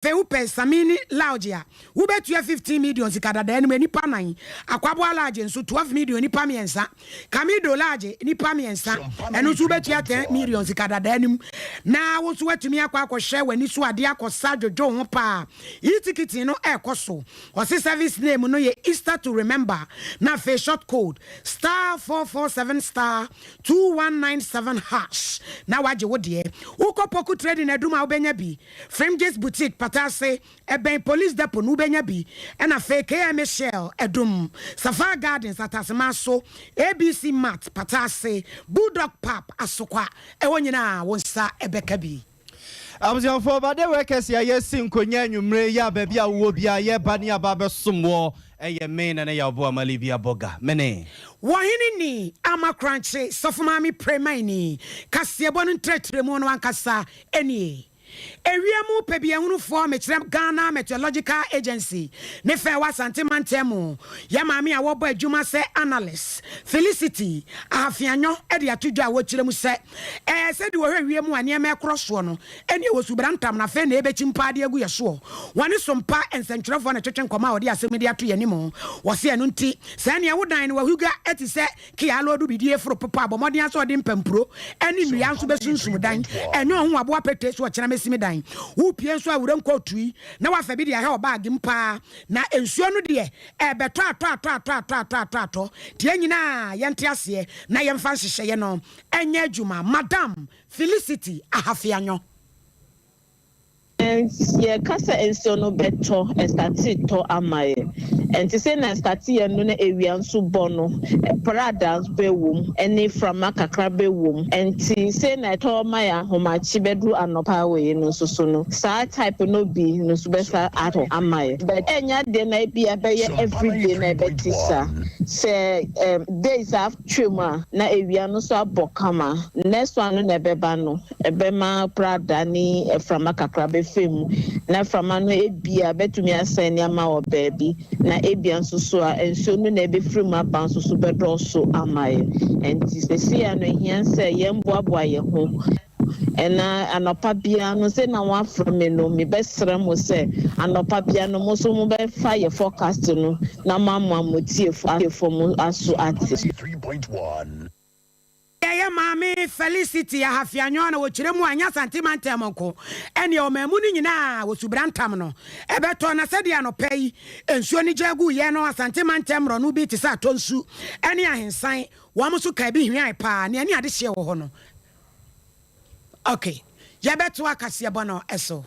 Afei wopɛ Samini Lounge a, wobɛtua 15 million sika dadaa no mu nnipa nnan, Akwaboa Lodge nso 12 million nnipa mmiɛnsa, Kamido Lodge nnipa mmiɛnsa, ɛno nso wobɛtua 10 million sika dadaa no mu. Na wo nso woatumi akɔ akɔhwɛ w'ani so adeɛ akɔsa dwodwo wo ho paa. E-ticketing no ɛrekɔ so. Ɔse service name no yɛ Easter to Remember na afei short code *447 *2197# na woagye wo deɛ. Wokɔ Poku Trading Adum a wobɛnya bi. Frimges Boutique, Pataase, ɛbɛn Police Depot no wobɛnya bi. Ɛna afei KMA Shell, Adum, Sapphire Gardens, Atasema so, ABC Mart, Pataase, Bulldog Pub, Asokwa, ɛhɔ nyinaa wo nsa bɛka bi. Abusuafoɔ, bade wɛ kɛse a yɛsi nkonya anwummere yi a baabi a wowɔ bi a yɛba ne aba abɛsom wɔ ɛyɛ me na ne yɛ ɔbo amali bi abɔga mene. Wɔhene ni ama korankye sɔfo maame premaini kaseɛbɔ no ntrɛtrɛmu no ankasa nie. Ewiem pɛbiahunufoɔ mekyerɛ Ghana Meteorological Agency ne fɛ wɔ Asante mantam mu yɛ maame a wɔbɔ adwuma sɛ analyst Felicity Ahafianyo de ato dwa a wɔkyerɛ mu sɛ ɛɛ sɛde wɔhwɛ wiem a nneɛma ɛkorɔ soɔ no ɛne ɛwɔ subrantam na afei na ɛbɛkyi mpa de agu yɛ soɔ. Wɔne sompa nsɛntwerɛfoɔ na twetwe nkɔmɔ a wɔde asɛm de ato yɛn anim. Wɔse ɛno nti sɛ nea wodan no wahuga ɛte sɛ kia alɔɔdo bidie foro popo abɔ mmɔden asɛ ɔde mpampuro ɛne nnua nso bɛsunsum dan ɛnyɛ ɔho aboa pete so ɔkyena mɛsi me dan. Wopie nso a wura nkɔ tui na wafa bi de ahɛ ɔbaage mu paa na nsuo no deɛ ɛbɛtɔ atɔ atɔ atɔ atɔ atɔ atɔ atɔ tie nyinaa yɛnte aseɛ na yɛmfa nhyehyɛeɛ no ɛnyɛ adwuma. Madam Felicity Ahafianyo. Yɛka sɛ nsuo no bɛtɔ, ɛstart tɔ ama yɛ. Nti sɛ na ɛstart yɛ no na ewia nso bɔ no, prada bɛwɔ mu ɛne frama kakra bɛwɔ mu. Nti sɛ na ɛtɔ ma yɛ ahomakye bɛduru anɔpa wɔ yi no nso so no, saa type no bi no nso bɛsa atɔ ama yɛ. But ɛnya deɛ na ebi ɛbɛyɛ everyday na ɛbɛte sa. Sɛ days atwam a na ewia no nso abɔ kama, next one no na ɛbɛba no, ɛbɛma prada ne frama kakra bɛfɛ mu na frama no ebia bɛtumi asɛn nneɛma wɔ baabi na ebia nso so a nsuo no na ɛbɛfiri mu aba nso so bɛdɔɔso ama yɛ. Nti sɛsi a no ehia sɛ yɛn boaboa yɛn ho ɛna anɔpa bia no sɛ na wɔafrɛ me no, mebɛsrɛ mo sɛ anɔpa bia no mo nso mobɛfa yɛ forecast no na mo amoa mo tiefo mo aso ate. Yɛyɛ maame Felicity Ahafianyo na wɔkyerɛ mu a nyɛ Asante mantam nko ɛne ɔman mu no nyinaa wɔ subrantam no ɛbɛtɔ. Na sɛdeɛ anɔpa yi nsuo no gya gu yɛ no, Asante mantam mmorɔno bi te sɛ Atɔ Nsu ɛne Ahensan, wɔn nso ka bi hwiae paa ne ɛne adehyeɛ wɔ hɔ no. Ok, yɛbɛto akaseɛbɔ no ɛso.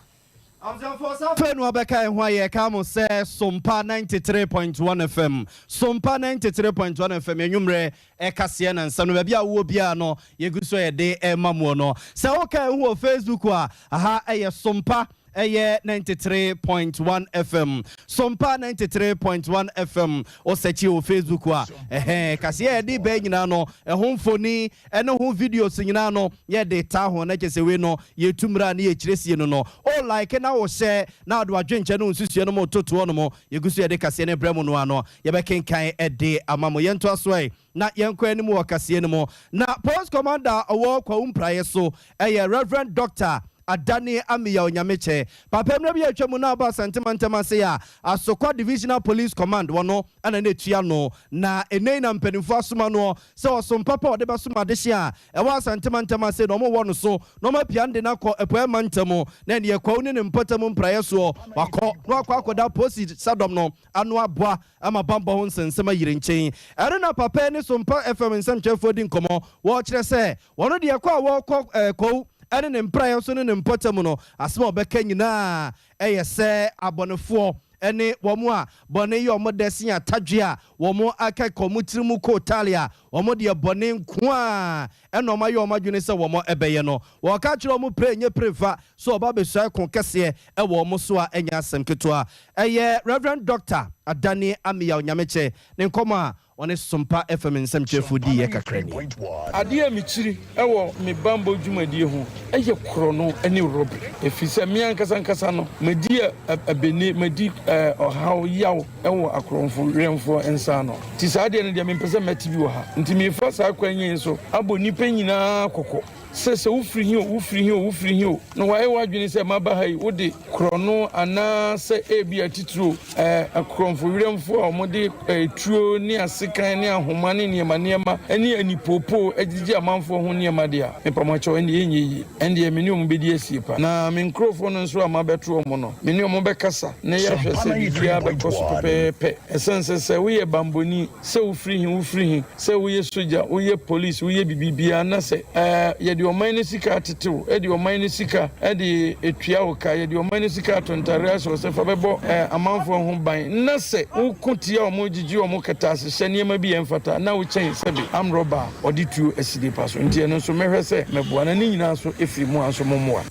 Afei no wɔbɛka ɛho a yɛka mo sɛ Sompa 93.1 FM, Sompa 93.1 FM, anwummerɛ ɛkaseɛ na nsɛm no baabi a wowɔ biara no yɛgu so yɛde ɛma muo no. Sɛ woka ɛho wɔ Facebook a, aha ɛyɛ Sompa ɛyɛ 93.1 FM, Sompa 93.1 FM. Wosɛkyi wɔ Facebook a, ɛhɛn kaseɛ yɛde bɛɛ nyinaa no, ɛho mfoni ɛne ho videos nyinaa no yɛde taa ho na kyɛ sɛ wei no yɛtu mmerɛ a ne yɛkyerɛ sie no o like na wohyɛ na wode wadwenkyɛ no nsusua no mu totoɔ no mu. Yɛgu so yɛde kaseɛ no brɛ mu no ano yɛbɛkenkan ɛde ama mo. Yɛntoa so ɛ na yɛnkɔ anim wɔ kaseɛ no mu. Na Police Commander ɔwɔ Kwawu Mpraeɛ so ɛyɛ Reverend Doctor Adane Ameyaw Nyamekyɛ. Papa mmerɛ bi atwa mu na aba Asantemantam ase a Asokwa Divisional Police Command wɔno ɛna ne etua no, na ɛnɛ na mpanimfoɔ asoma no sɛ ɔsom papa a ɔde bɛsom adehye a ɛwɔ Asantemantam ase na ɔmo wɔ no so na ɔmo apia no de no akɔ Apueɛ mantam na ɛneɛ Kwawu ne ne mpɔtam mpraeɛ soɔ wakɔ na wakɔ akɔda polisi sadɔm no ano aboa ama bambɔ ho nsɛnsɛm ayiri nkyɛn. Ɛno na papa ne Sompa FM nsɛmtwerɛfoɔ di nkɔmmɔ, wɔrekyerɛ sɛ wɔno deɛ kɔ a wɔrekɔ Kwawu ɛne ne mpraeɛ so ne ne mpɔtam no, asɛm a ɔbɛka nyinaa ɛyɛ sɛ abɔnefoɔ ɛne wɔn a bɔne yɛ wɔn dɛ sen atadwe a wɔn aka kɔ wɔn tiri mu kootaale a wɔn deɛ bɔne nko a ɛna wɔn ayɛ wɔn adwene sɛ wɔn ɛbɛyɛ no, wɔka kyerɛ wɔn pere nye pere fa so ɔba abɛsua ko kɛseɛ ɛwɔ wɔn so a ɛnyɛ asɛm ketewa. Ɛyɛ Reverend Doctor Adane Ameyaw Nyamekyɛ ne nkɔmɔ a ɔne Sompa FM nsɛmtwerɛfoɔ di yɛ kakra ni. Adeɛ a mekyiri ɛwɔ me bambɔ dwumadie ho ɛyɛ korɔ ne robbery, ɛfiri sɛ me ankasa nkasa no madi abɛni, madi ɔhaw yaw ɛwɔ akorɔmfo werɛmfoɔ nsa no. Nti saa adeɛ no deɛ mempɛ sɛ mɛte bi wɔ ha. Nti mefa saa kwan yi so abɔ nnipa nyinaa kɔkɔ. Sɛ sɛ wofiri he o, wofiri he o, wofiri he o, na woayɛ w'adwene sɛ maba ha yi, wode korɔno anaa sɛ ebia titiriw ɛɛ akorɔmfo werɛmfo a wɔde tuo ne asekan ne ahoma ne nneɛma nneɛma ne anipoopoo agyigye amanfoɔ ho nneɛma de a, mepa mo akyɛw, ɛndeɛ ɛnyɛ yie. Ɛndeɛ me ne wɔn bɛdi asie pa. Na me nkurɔfoɔ no nso a mabɛto wɔn no, me ne wɔn bɛkasa na yɛahwɛ sɛ biribiara bɛkɔ so pɛpɛɛpɛ. Ɛsiane sɛ sɛ woyɛ bammɔni, Sɛ wofiri he, wofiri he, sɛ woyɛ sogya, woyɛ police, woyɛ bibibiaa na sɛ ɛɛ yɛde ɔman no sika atete wo, de ɔman no sika de tua wo ka, yɛde ɔman no sika ato ntareɛ ahyɛ wo sɛ fa bɛbɔ ɛɛ amanfoɔ ho ban, na sɛ woko tia wɔn, gyegye wɔn kɛtɛasehyɛ, nneɛma bi a ɛmfata, na wokyɛn sɛbe armed robber a ɔde tuo asi nipa so. Nti ɛno nso mɛhwɛ sɛ mɛboa, na ne nyinaa nso firi mo a nso mommoa.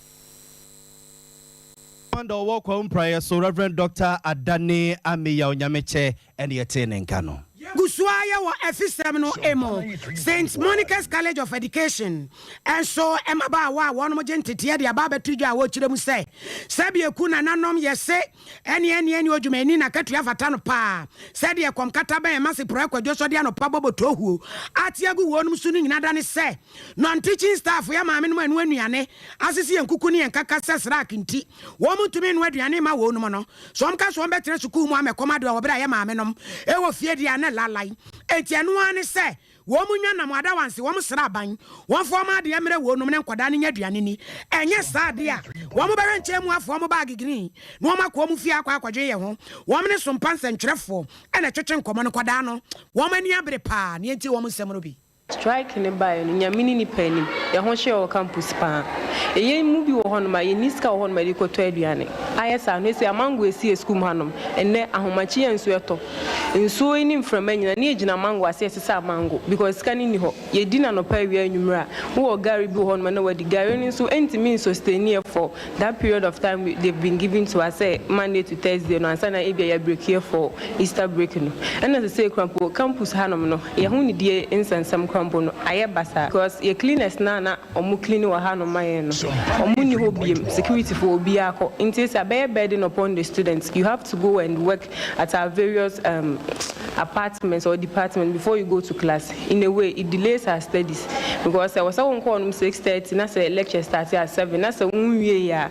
Commander ɔwɔ Kwawu Mpraeɛ so, Rev. Dɔkta Adane Ameyaw Nyamekyɛ ɛne yɛtee ne nka no. Gu so ara yɛ wɔ afisɛm no mu. Saint Monica's College of Education nso mmabaawa a wɔnom gye nteteɛ de aba abɛto dwa a wɔkyerɛ mu sɛ, sɛdeɛ ku nananom yɛ se ɛne ɛne ɛne odwumayɛni n'akatua fata no paa, sɛdeɛ kɔm kata bɛn ma seprɛ kwadwo sɔde anɔpa bɔ bɔtɔhuo ate agu wɔnom so no nyina da ne sɛ non-teaching staff yɛ maamenom ɛnoa nnuane asese yɛn kuku ne yɛn kaka sɛ srak nti wɔn ntumi nnoa aduane mma wɔnom no. So wɔka sɛ wɔbɛtena sukuu mu ama ɛkɔm ade wɔn wɔ bere a yɛn maamenom wɔ fie deɛ a, na lalai. Enti ɛno ara ne sɛ wɔn nwa nam adawanse, wɔn sraban, wɔmfa wɔn adeɛ mmrɛ wɔnom na nkwadaa no nya aduane nni. Ɛnyɛ saa deɛ a, wɔbɛhwɛ nkyɛn mu afa wɔn baage green na wɔakɔ wɔn fie akɔ akɔdwen yɛn ho. Wɔn ne sompa nsɛntwerɛfoɔ na ɛtwetwe nkɔmmɔ no. Nkwadaa no, wɔn ani abere paa na yɛntie wɔn nsɛm no bi. Strike no baeɛ no, Nyame ne nipa anim, yɛn ho hyee wɔ campus paa. Yɛn mu bi wɔ hɔnom a, yɛnni sika wɔ hɔnom a yɛde kɔtɔ aduane. Ayɛ saa no, seesei amango asi yɛn sukuu mu hanom. Ɛnnɛ, ahomakye yi a nsuo ɛtɔ, nsuo yi ne mframa nyinaa, na yɛgyina mango ase yɛsesa amango because sika no nni hɔ. Yɛdi no anɔpa, awia, anwummerɛ a, wowɔ gari bi wɔ hɔnom a na woadi. Gari no nso ɛntumi nsustaini yɛ for That period of time they've been giving to us sɛ Monday to Thursday no ansa na ebia yɛ break yɛ for Easter break no. Ɛna sesei koraa mpo campus hanom no yɛ ho nidie nsɛnsɛm koraa mpo no ayɛ basaa because yɛ cleaners no a na ɔmo clean wɔ hanom ma yɛn no ɔmo nni hɔ biem, security foɔ obiara kɔ nti sɛ abɛyɛ burden upon the students you have to go and work at our various um apartments or departments before you go to class. In a way it delays our studies because ɛwɔ sɛ wonkɔ hɔnom 6:30 na sɛ lecture start at 7 na sɛ wonwiei a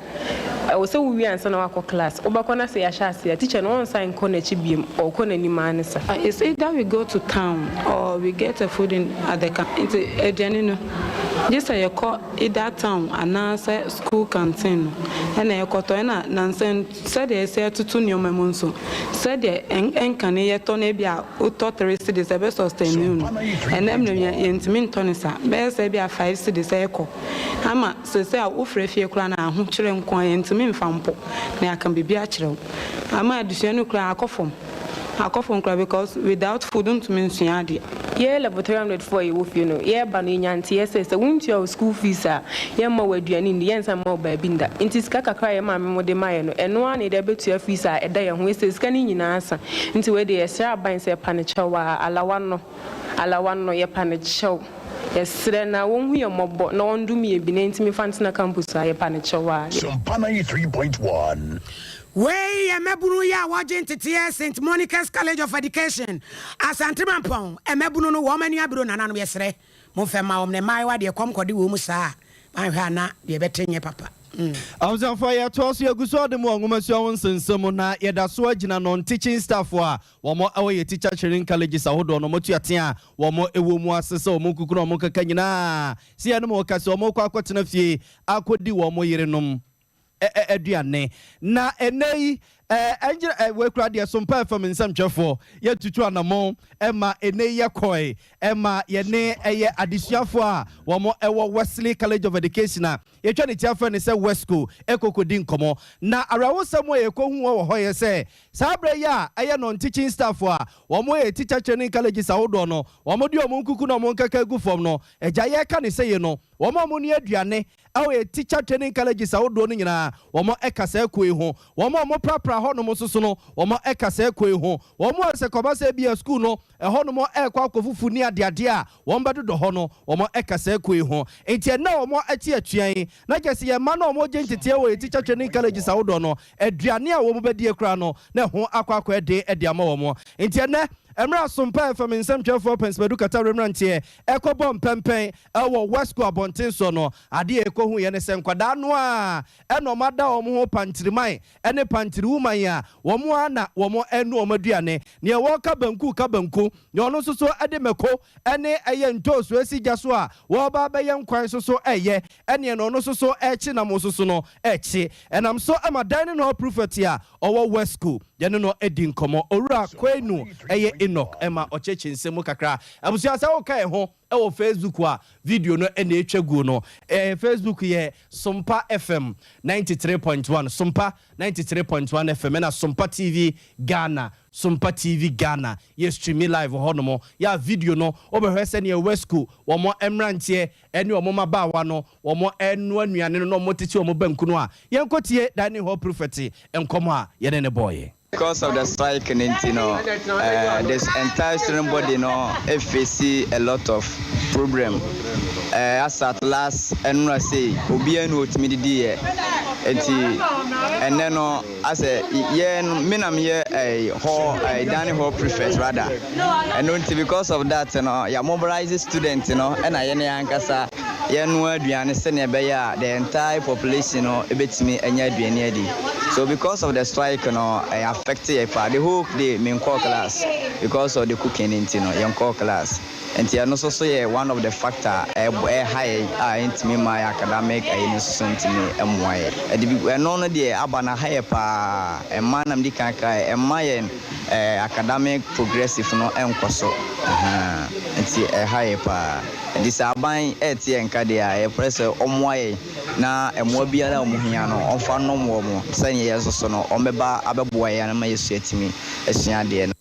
ɛwɔ sɛ wowie ansa na woakɔ class. Wobɛkɔ na sɛ yɛahyɛ ase a teacher no ɔnsan nkɔ n'akyi biom, ɔkɔ n'anim ara ne sa. It's either we go to town or we get a food in at the camp nti aduane no gye sɛ yɛkɔ either town anaasɛ school canteen no ɛna yɛkɔtɔ ɛna nansa Sɛdeɛ yɛsi atoto nneɛma mu nso, sɛdeɛ ɛnkane yɛtɔ no ebia wotɔ three cedis ɛbɛ sustain wo no, ɛnnɛ mmerɛ mu yɛntumi ntɔ no saa, bɛyɛ sɛ ebia five cedis ɛrekɔ ama seesei a wofrɛ fie koraa no a ahokyerɛ nko ara yɛntumi mfa mpo na yɛaka biribi akyerɛ wo ama adesua no koraa akɔ fam. Akɔ fam koraa because without food wontumi nsua adeɛ. Yɛn level 300 foɔ a yɛwɔ fie no, yɛreba no yɛnya nteɛ sɛ, sɛ wontua wo school fees a, yɛmma wo aduane nni, yɛnsan mma wo baabi nda. Nti sika kakra a yɛn maame mo de ma yɛn no, ɛno ara na yɛde abɛtua fees a ɛda yɛn ho, ɛsɛ sika no nyinaa asa. Nti wei deɛ yɛsrɛ aban sɛ yɛpa no kyɛw aa, alawa no, alawa no, yɛpa no kyɛw. Yɛsrɛ na wɔnhu yɛn mmɔbɔ na wɔndom yɛn bi na yɛntumi mfa ntena campus ha, yɛpa no kyɛw aa. Sompa 93.1. Wei yɛ mmabunu yi a wɔgye nteteɛ Saint Monica's College of Education, Asante Mampɔn. Mmabunu no, wɔn ani abere o, nananom yɛsrɛ mo mfa mma wɔn, na mmaayewa deɛ kɔm kɔde wɔn mu saa a, moanhwɛ a na deɛ ɛbɛte nyɛ papa. Mm. Abusuafoɔ yɛtoa so yɛgu so de mo wɔ nwomasua ho nsɛnsɛm mu na yɛda so agyina non teaching staff a wɔn wɔ yɛ teacher training colleges ahodoɔ no wɔn atuatea a wɔn wɔ mu ase sɛ wɔn nkuku na wɔn nkeka nyinaa sɛ yɛne mo rekasa wɔn rekɔ akɔtena fie akɔdi wɔn yerenom aduane. Na ɛnnɛ yi, ɛngyina ɛ, wei koraa deɛ Sompa FM nsɛmtwerɛfoɔ, yɛtutu anamɔn ma ɛnnɛ yi yɛkɔe ma yɛne ɛyɛ adesuafoɔ a wɔn ɛwɔ Wesley College of Education a yɛtwa ne ti afrɛ no sɛ WESCO ɛkɔkɔdi nkɔmmɔ. Na awerɛhosɛm a yɛkɔhu wɔ hɔ yɛ sɛ, saa berɛ yi a ɛyɛ non-teaching staff a wɔn yɛ teacher training colleges ahodoɔ no, wɔn de wɔn nkuku na wɔn nkaka agu fam no, agya yɛreka ne sɛye no, wɔn a wɔnni aduane Ɛwɔ yɛn teacher training colleges ahodoɔ no nyinaa, wɔn ka saa kuo yi ho. Wɔn a wɔprapra hɔnom nso so no, wɔn ka saa kuo yi ho. Wɔn a sɛ kɔba sɛ ebia sukuu no ɛhɔnom rekɔ akɔfufu ne adeadeɛ a wɔbɛdodɔ hɔ no, wɔn ka saa kuo yi ho. Enti ɛnnɛ a wɔte atua yi, na kyerɛ sɛ yɛn mma no a wɔregye nteteɛ wɔ yɛn teacher training colleges ahodoɔ no, aduane a wɔbɛdie koraa no, na ɛho akɔ akɔyɛ den de ama wɔn. Enti ɛnnɛ, Mmerɛ a Sompa FM nsɛmtwerɛfoɔ Pɛnsmadu Katawere mmeranteɛ rekɔbɔ mpɛmpɛn wɔ Wesco abɔnten soɔ no, adeɛ a yɛkɔhuiɛ ne sɛ nkwadaa no ara na wɔada wɔn ho pantiriman ne pantiriwuman a wɔn ara na wɔrenoa wɔn aduane. Deɛ ɔreka banku reka banku, deɛ ɔno nso so de mako ne ɛyɛ ntoosi asi gya so a wɔreba abɛyɛ nkwan nso so reyɛ, ɛneɛ na ɔno nso so rekye nam nso so no rekye. Ɛnam so ma Dining Hall Prefect a ɔwɔ Wesco yɛne no adi nkɔmmɔ. Owura Kwenu yɛ Enoch ma ɔkyerɛkyerɛ nsɛm mu kakra. Abusua sɛ woka yɛn ho wɔ Facebook a, video no na ɛretwa guo no. Facebook yɛ Sompa FM 93.1, Sompa 93.1 FM ɛna Sompa TV Ghana, Sompa TV Ghana. Yɛ streami live wɔ hɔnom. Yɛ a video no wobɛhwɛ sɛdeɛ Wesco wɔn mmeranteɛ ne wɔn mmabaawa no wɔrenoa nnuane no na wɔretete wɔn banku no a, yɛnkɔtie Dining Hall Prefect nkɔmmɔ a yɛne no bɔeɛ. Because of the strike no nti no, eh, this entire student body no face a lot of problem. Eh, as at last ɛnora sei, obiara ni otumi didi yɛ. Nti ɛnɛ no, asɛ yɛ no, me na meyɛ eh, hall, eh, dining hall prefect rather. Ɛno nti because of that no, yɛ mobilize student no ɛna yɛne ankasa yɛnoa aduane sɛnea ɛbɛyɛ a the entire population no ɛbɛtumi anya aduane adi. So because of the strike no, ɛyɛ affect yɛ paa. The whole day menkɔɔ class because of the cooking nti no, yɛnkɔɔ class. Nti ɛno nso so yɛ one of the factor a ɛha yɛn a ɛntumi mma yɛn academic ayi no nso so ntumi mmoa yɛn. Ɛde bi ɛno no deɛ aba no aha yɛ paa. Ɛmma na medi kan kaeɛ, ɛmma yɛn academic progressive no nkɔ so. Ahaa, nti ɛha yɛ paa. Nti sɛ aban ɛrete yɛn nka deɛ a, yɛpɛ sɛ ɔmmoa yɛn na mmoa biara a wɔhia no ɔmfa nnom wɔn sɛdeɛ yɛn nso so no wɔbɛba abɛboa yɛn ama yɛasu atumi asua adeɛ no.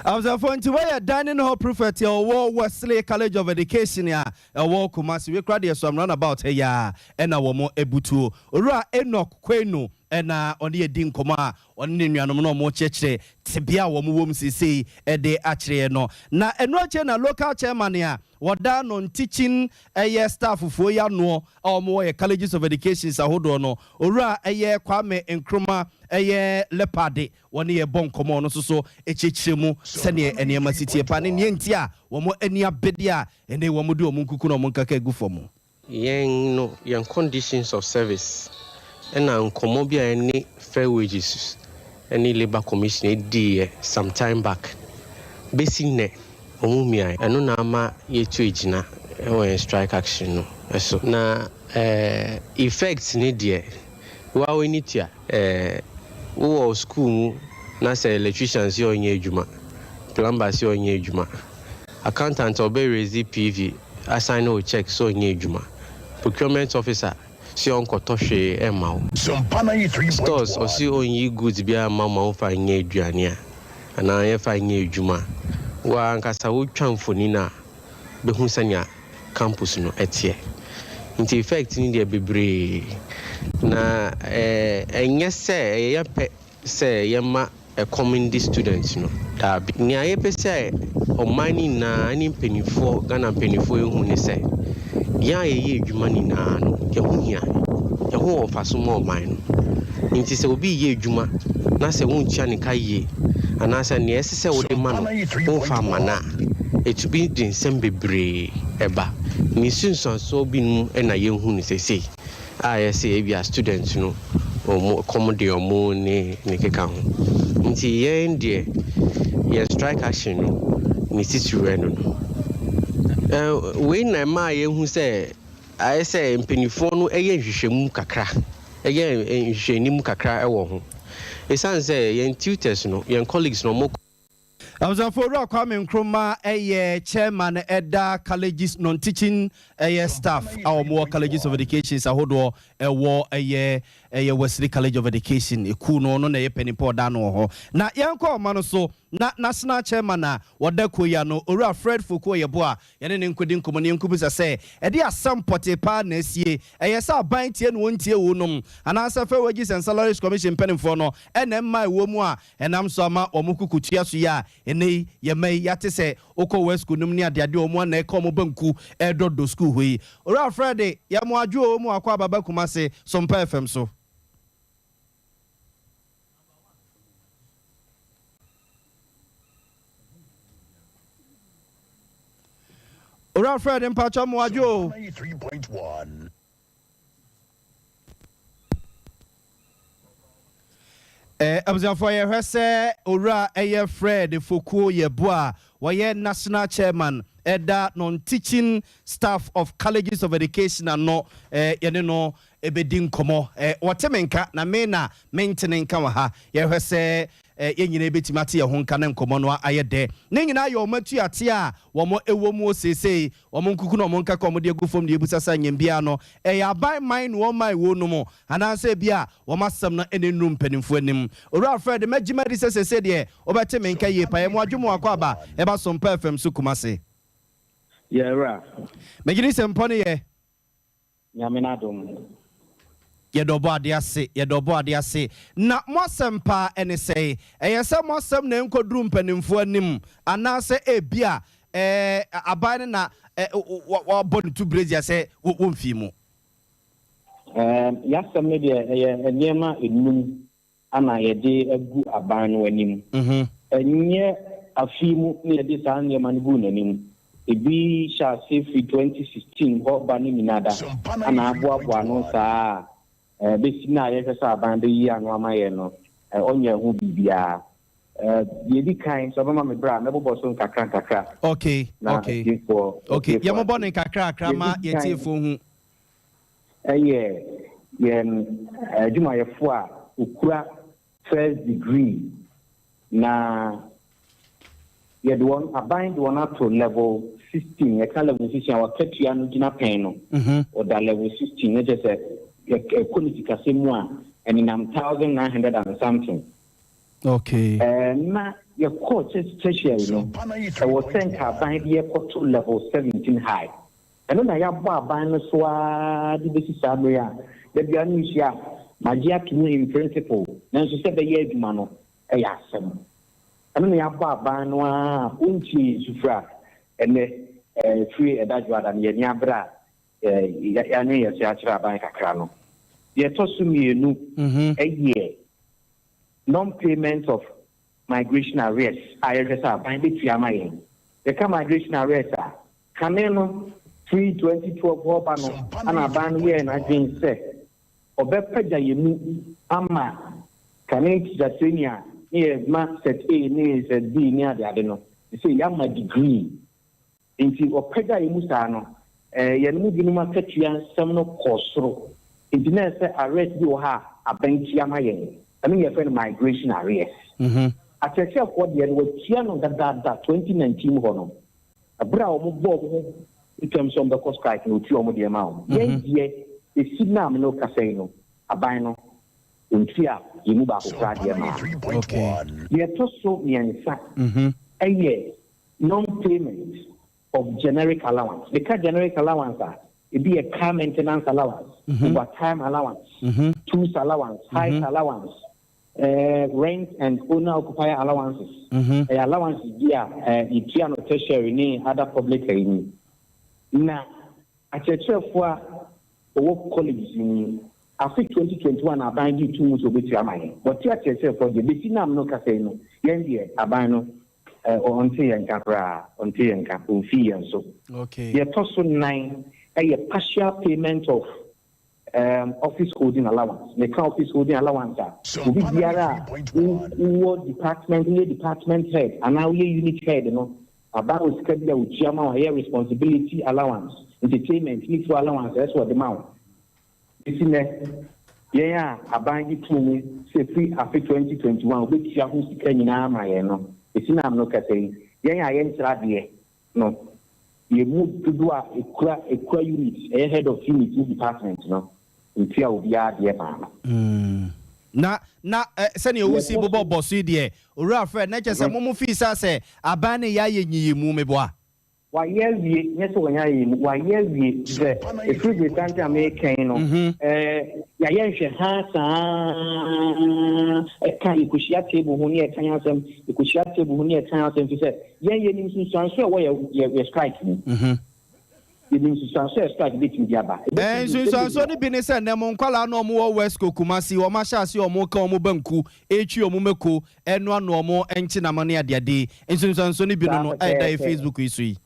Abusuafoɔ nti wɔyɛ dining hall prefect a ɔwɔ Wesley College of Education a ɛwɔ Kumasi. Wei koraa deɛ so am round about ha yi ara ɛna wɔn abutuo. Owura Enoch Kwenu ɛna ɔne yɛ di nkɔmmɔ a ɔne ne nuanom na wɔrekyerɛkyerɛ tebea a wɔn wɔ mu seesei de akyerɛ yɛn no. Na ɛno akyire na local chairman a wɔda non-teaching ɛyɛ staff foɔ yi anoɔ a wɔn wɔ yɛ colleges of educations ahodoɔ no, Owura ɛyɛ Kwame Nkrumah ɛyɛ Lepade Wɔne yɛn bɔ nkɔmmɔ, ɔno nso so kyerɛkyerɛ mu sɛdeɛ nneɛma si teɛ paa ne nea enti a wɔn ani abere a ɛnnɛ yi wɔde wɔn nkuku ne wɔn nkaka agu fam. Yɛn no, yɛn conditions of service ɛna nkɔmmɔ bi a yɛne Fair Wages ne Labour Commission diiɛ some time back bɛsi nnɛ wɔn mmiaeɛ. Ɛno na ama yɛatu agyina wɔ yɛn strike action no so. Na effects no deɛ, wo ara w'ani tua. Eh, wowɔ school mu na sɛ electrician se ɔnyɛ adwuma, plumber se ɔnyɛ adwuma, accountant a ɔbɛ raise PV asign wo check se ɔnyɛ adwuma, procurement officer se ɔnkɔtɔ hwee mma wo, stores ɔse ɔnyi goods biara mma wo ma womfa nyɛ aduane a, anaa yɛmfa nyɛ adwuma a, wo ara ankasa wotwa mfonin a, bɛhu sɛnea campus no teɛ. Nti effect no deɛ bebree. Na ɛnyɛ sɛ ɛyɛ yɛn pɛ sɛ yɛma ɛkɔm ndi students no, daabi. Nea yɛpɛ sɛ ɔman no nyinaa ne mpanimfoɔ, Ghana mpanimfoɔ hu ne sɛ, yɛn a yɛyɛ adwuma nyinaa no, yɛn ho hia, yɛn ho wɔ mfaso ma ɔman no. Nti sɛ obi reyɛ adwuma na sɛ wontua ne ka yie anaasɛ nea ɛsɛ sɛ wode ma no womfa mma no a, ɛtumi de nsɛm bebree ba. Ne nsunsuansoɔ binom na yɛhu no seesei a yɛse ebia students no wɔn kɔm de wɔn ne ne keka ho. Nti yɛn deɛ yɛn strike action no ne titiriw ɛno no. Wei na ɛmaa yɛhu sɛ ayɛ sɛ mpanimfoɔ no yɛ nhwehwɛmu kakra, yɛ nhwehwɛnim kakra wɔ ho. Ɛsiane sɛ yɛn tutors no, yɛn colleagues no wɔn. Abusuafo Owura Kwame Nkrumah yɛ Chairman ɛda Colleges Non-Teaching ɛyɛ Staff a wɔn wɔ Colleges of Educations ahodoɔ ɛwɔ ɛyɛ ɛyɛ Wesley College of Education ekuo no ɔno na ɛyɛ panin pa ɔda ano wɔ hɔ. Na yɛnkɔ ɔma no so na National Chairman a wɔda kuo yi ano Owura Fred Fokuo Yeboah yɛne no nkɔdi nkɔmmɔ na yɛnkɔbisa sɛ ɛdeɛ asɛm pɔtee paa na asie? Ɛyɛ sɛ aban tie na wɔntie wo nom anaasɛ Fair Wages and Salaries Commission mpanimfoɔ no na ɛmma ɛwɔ mu a ɛnam so ama wɔn koko tua so yi a ɛnnɛ yi yɛn mma yi yɛate sɛ wokɔ wɔ sukuu nom ne adeade a wɔn a na ɛka wɔn banku redɔdɔ sukuu hɔ yi. Owura Fred, yɛ mo adwo oo, mo akɔ aba ba Kumase, Sompa FM so. Owura Fred mpakyɛw mo adwo o. Eh, abusuafoɔ yɛhwɛ sɛ owura ɛyɛ Fred Fokuo Yeboah wɔyɛ National Chairman ɛda Non-Teaching Staff of Colleges of Education ano eh, yɛne no ɛbɛdi nkɔmmɔ eh, wɔte me nka na me na mente ne nka wɔ ha. Yɛhwɛ sɛ eh, yɛn nyinaa yɛbɛtumi ate yɛn ho nka na nkɔmmɔ no ayɛ dɛ. Ne nyinaa yɛ wɔn atuateɛ a wɔn ɛwɔ mu seesei, wɔn nkuku na wɔn nkaka a wɔde agu fam de abusa sɛ anyɛ biara no, ɛyɛ aban man na wɔn man wɔ no mu, anaasɛ ebia wɔn asɛm no na ɛnnuru mpanimfoɔ anim. Owura Fred, mɛgye madi sɛ seesei deɛ wobɛte me nka yie paa. Yɛn mo adwo mo akwaaba ɛba Sompa FM so Kumasi. Yɛn wura. Megye di sɛ mpɔ no yɛ. Nyame n'adom. Yɛda Ɔbɔadeɛ ase, yɛda Ɔbɔadeɛ ase. Na mo asɛm paa ɛne sɛn? Ɛyɛ sɛ mo asɛm na ɛnkɔduru mpanimfoɔ anim, anaasɛ ebia ɛɛ aban no na wabɔ ne to brazier sɛ wɔmfii mu? Ɛɛ, y'asɛm no deɛ ɛyɛ nneɛma nnum na yɛde agu aban no anim. Ɛnyɛ afe yi mu na yɛde saa nneɛma no guu n'anim. Ebi hyɛɛ ase firi 2016 hɔ ba no nyinaa da na aboaboa ano saa a bɛsi nnɛ a yɛhwɛ sɛ aban bɛyi ano ama yɛn no, ɔnyɛɛ ho biribiara. Deɛ ɛdi kan, sɛ ɔbɛma me berɛ a, mɛbobɔ so nkakrankakra na atiefoɔ Okay, atiefoɔ yɛmmobɔ no ate. nkakrakra Deɛ ma ɛdi yɛn kan, atiefoɔ hu. yɛ yɛn adwumayɛfo a wɔkura first degree na yɛde wɔn, aban de wɔn ato level 16, yɛka level 16 a wakatua no gyina pɛn no, ɔda level 16, na kyerɛ sɛ ɛkɔ ne sikasɛm mu a ɛnenam 1900 and something. Okay. Na yɛkɔɔ tertiary no, ɛwɔ sɛ nka aban de yɛkɔto level 17 high. Ɛno na yɛabɔ aban no so ara de besi saa mmere yi a da biara no nhyia a magye ato mu in principle nanso sɛ ɛbɛyɛ adwuma no yɛ asɛm. Ɛno na yɛabɔ aban no ara a ɔntie yɛn sufrɛ a ɛnnɛ firi ɛda dwoada no yɛn ani abere a yɛanwene yɛn se akyerɛ aban kakra no. Deɛ ɛtɔ so mmienu yɛ non-payment of migration arrears a yɛhwɛ sɛ aban bɛtua ama yɛn. Yɛka migration arrears a, kane no, firi 2012 hɔ reba no na aban no yɛɛ n'adwene sɛ ɔbɛpagya yɛn mu ama kane teacher training a ne yɛma cert A ne cert B ne adeade no, seesei yɛama degree. Enti wɔpagyaa yɛn mu saa no, yɛn mu binom akatua nsɛm no kɔɔ soro. Enti na ɛsɛ sɛ arrears bi wɔ hɔ a aban tua ma yɛn. Ɛno na yɛfrɛ no migration arrears. Akyerɛkyerɛfoɔ deɛ no, wɔatua no dadaada 2019 mu hɔ no. Berɛ a wɔbɔɔ wɔn ho ntam sɛ wɔbɛkɔ strike no, wɔtua wɔn deɛ maa wɔn. Yɛn deɛ, ɛsi nnɛ a me ne wo kasa yi no, aban no, ɔntuaa yɛn mu baako koraa deɛ maa. Deɛ ɛtɔ so mmiɛnsa yɛ Non-payment of generic allowance. Meka generic allowance a, ebi yɛ car maintenance allowance, overtime allowance, tools allowance, height allowance, rent and owner-occupier allowances. Ɛyɛ allowances bi a yɛtua no tertiary ne other public ayi mu. Na akyerɛkyerɛfoɔ a wɔwɔ colleges no mu, afe 2021 aban gye too mu sɛ wɔbɛtua ama yɛn. Wɔte akyerɛkyerɛfoɔ deɛ, bɛsi nnɛ a me ne wo kasa yi no, yɛn deɛ aban no Ɔnte yɛn nka koraa, ɔnte yɛn nka, ɔmfii yɛn so. Okay. Deɛ ɛtɔ so nnan yɛ partial payment of um, office holding allowance. Meka office holding allowance a, obi biara a wowɔ department, woyɛ department head anaa woyɛ unit head no, aban wɔ sika bi a wɔtua ma wo, ɛyɛ responsibility allowance, entertainment ne fuel allowance ɛsɛ sɛ wɔde ma wo. Besi nnɛ, yɛn a aban gye too mu sɛ firi afe 2021 wɔbɛtua ho sika nyinaa ama yɛn no, besi nnɛ a me ne wo kasa yi, yɛn a yɛnkyerɛ adeɛ no, yɛn mu dodoɔ a ɛkura ɛkura unit, ɛyɛ head of unit ne department no, ntua obiara adeɛ maa no. Na, na ɛ, sɛnea Deɛ wosi ɛtɔ bobɔ so. bɔ so yi deɛ, Owura Fred, na kyerɛ sɛ mo mo fii sɛ asɛ aban no reyɛ ayɛ nyiyimu, meboa? Wayɛ awie, nyɛ sɛ wɔnyɛ ayɛ mu, wayɛ awie, sɛ ɛfiri bere tenten a mereka yi no, yɛayɛ nhwɛhaa saa ɛka, yɛkɔhyia table ho ne yɛka yɛn asɛm, yɛkɔhyia table ho ne yɛka yɛn asɛm, firi sɛ yɛn yɛnim nsunsuansoɔ a ɛwɔ yɛ yɛ strike mu. Yɛnim nsunsuansoɔ a strike bɛtumi de aba. Ɛɛ, nsunsuansoɔ no bi ne sɛ nnɛ mo nkwadaa no a wɔwɔ Wesco, Kumasi, wɔahyɛ aseɛ wɔreka wɔn banku, retwi wɔn mako, renoanoa wɔn nkyenam ne adeade. Nsunsuansoɔ no bi no Saa no a ɛda yɛn pɛpɛɛpɛ. Facebook yi so yi.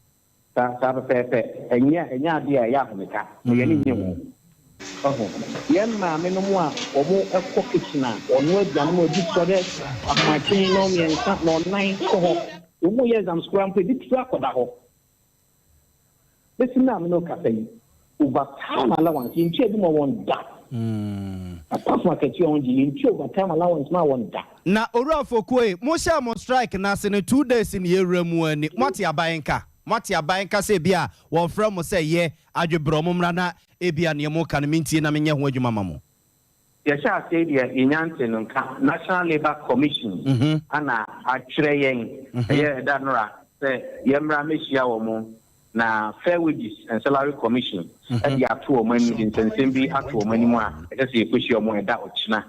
Saa, saa pɛpɛɛpɛ. Ɛnyɛ, ɛnyɛ adeɛ a ɛyɛ ahomeka, na yɛn ani nnye ho. Wahu? Yɛn maamenom a wɔkɔ kitchen a wɔnoa aduane ma obi sɔre ahomakye nnɔnmiɛnsa, nnɔnnan kɔ hɔ. Wɔyɛ exams koraa mpo, ebi tiri akɔda hɔ. Bɛsi nnɛ a me ne wo kasa yi, over time allowance, yɛntua bi ma wɔn da. Apart from akatua a wɔgye, yɛntua over time allowance ma wɔn da. Na Owura Fokoe, mo hyɛɛ mo strike no ase no two days na yɛwura mu ani, moate aban nka? Moate aban nka sɛ ebia wɔfrɛ mo sɛ yɛ adwebrɛ mo mmra na ebia neɛ moka no mentie na menyɛ ho adwuma ma mo? Yɛhyɛɛ aseɛ yi deɛ yɛnnya ntee no nka. National Labour Commission na atwerɛ yɛn, ɛyɛ ɛda nnora, sɛ yɛmmra mmɛhyia wɔn na Fair Wages and Salary Commission de ato wɔn anim, de nsɛnsɛm bi ato wɔn anim a ɛsɛ sɛ yɛkɔhyia wɔn ɛda ɔkyena,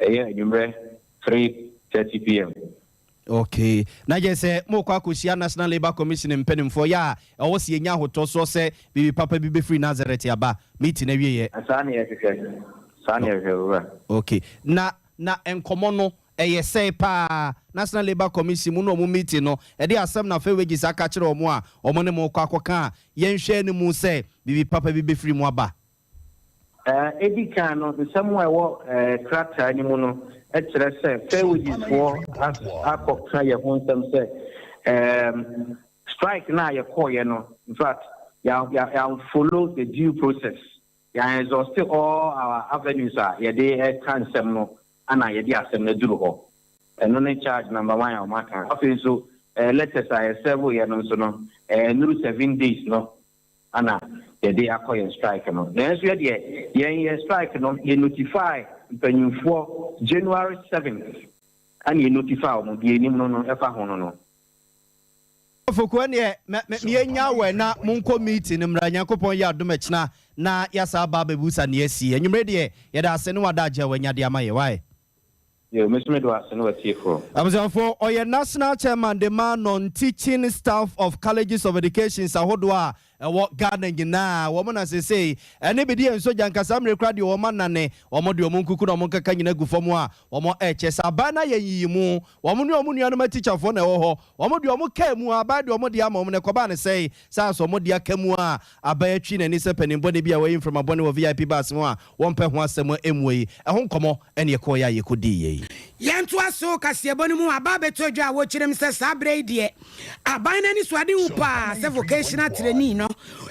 ɛyɛ anwummerɛ 3:30 pm. Ok, na kyerɛ sɛ morekɔ akɔhyia National Labour Commission mpanimfoɔ, yɛ a ɛwɔ sɛ yɛnya ahotɔsoɔ sɛ biribi papa bi bɛfiri Nazareth aba meeting awieɛ. Saa na yɛhwehwɛ, saa na yɛhwehwɛ, Owura. Ok, na na nkɔmmɔ no ɛyɛ sɛn paa? National Labour Commission mo ne wɔn meeting no, ɛdeɛn asɛm na Fair Wages aka akyerɛ wɔn a wɔn ne mo rekɔ akɔka a yɛnhwɛ anim sɛ biribi papa bi bɛfiri mu aba? Edi kan no, nsɛm a ɛwɔ krataa no mu no kyerɛ sɛ Fair Wages foɔ akɔka yɛn ho nsɛm sɛ strike no a yɛkɔeɛ no, in fact, yɛamfollow the due process, yɛan exhaust all our avenues a yɛde ka nsɛm no ana yɛde asɛm no aduru hɔ. Ɛno ne charge number one a wɔaka. Afei nso, letters a yɛsɛvoeɛ no nso no, ɛnnuru 7 days no ana yɛde akɔ yɛn strike no. Nanso yɛ deɛ, yɛn strike no, yɛ notify mpanyinfoɔ January 7th ana yɛ notify wɔn deɛ anim no ɛfa ho no. Fokuo neɛ meyɛnya wɔ na monkɔ meeting no mmra. Nyankopɔn yɛ adom akyina na yɛasa aba abɛbusa neɛ asi. Anwummere deɛ, yɛda ase ne wada agye a wanya de ama yɛ wae. Yo, mesome do ase ne watiefoɔ. Abusuafoɔ, ɔyɛ national chairman de ma non-teaching staff of colleges of education ahodoɔ a ɛwɔ Ghana nyinaa. Wɔn na sesei ɛne bi deɛ nso gya nkasa mmerɛ kora deɛ wɔn anane wɔn de wɔn nkuku na wɔn nkaka nyina gu fam a wɔn ɛkyɛ sɛ aban no ayɛ nyiyimu. Wɔn ne wɔn nuanom atikyafoɔ na ɛwɔ hɔ. Wɔn deɛ, wɔn kaa mu a aban deɛ wɔn de ama wɔn no ɛkɔbaa ne sɛe saa so wɔn de aka mu a aban atwi n'ani sɛ panin bɔne bi a wɔayi mframa bɔne wɔ VIP bus mu a wɔmpɛ ho asɛm emu yi ɛho nkɔmɔ ɛne ɛkɔɔ yɛ a yɛkɔdii yɛ yi. Yɛntoa so kaseɛbɔ no mu. Aba abɛtɔ dwa a wɔkyerɛm sɛ saa berɛ yi deɛ, aban no ani so ade hu paa sɛ vocational training no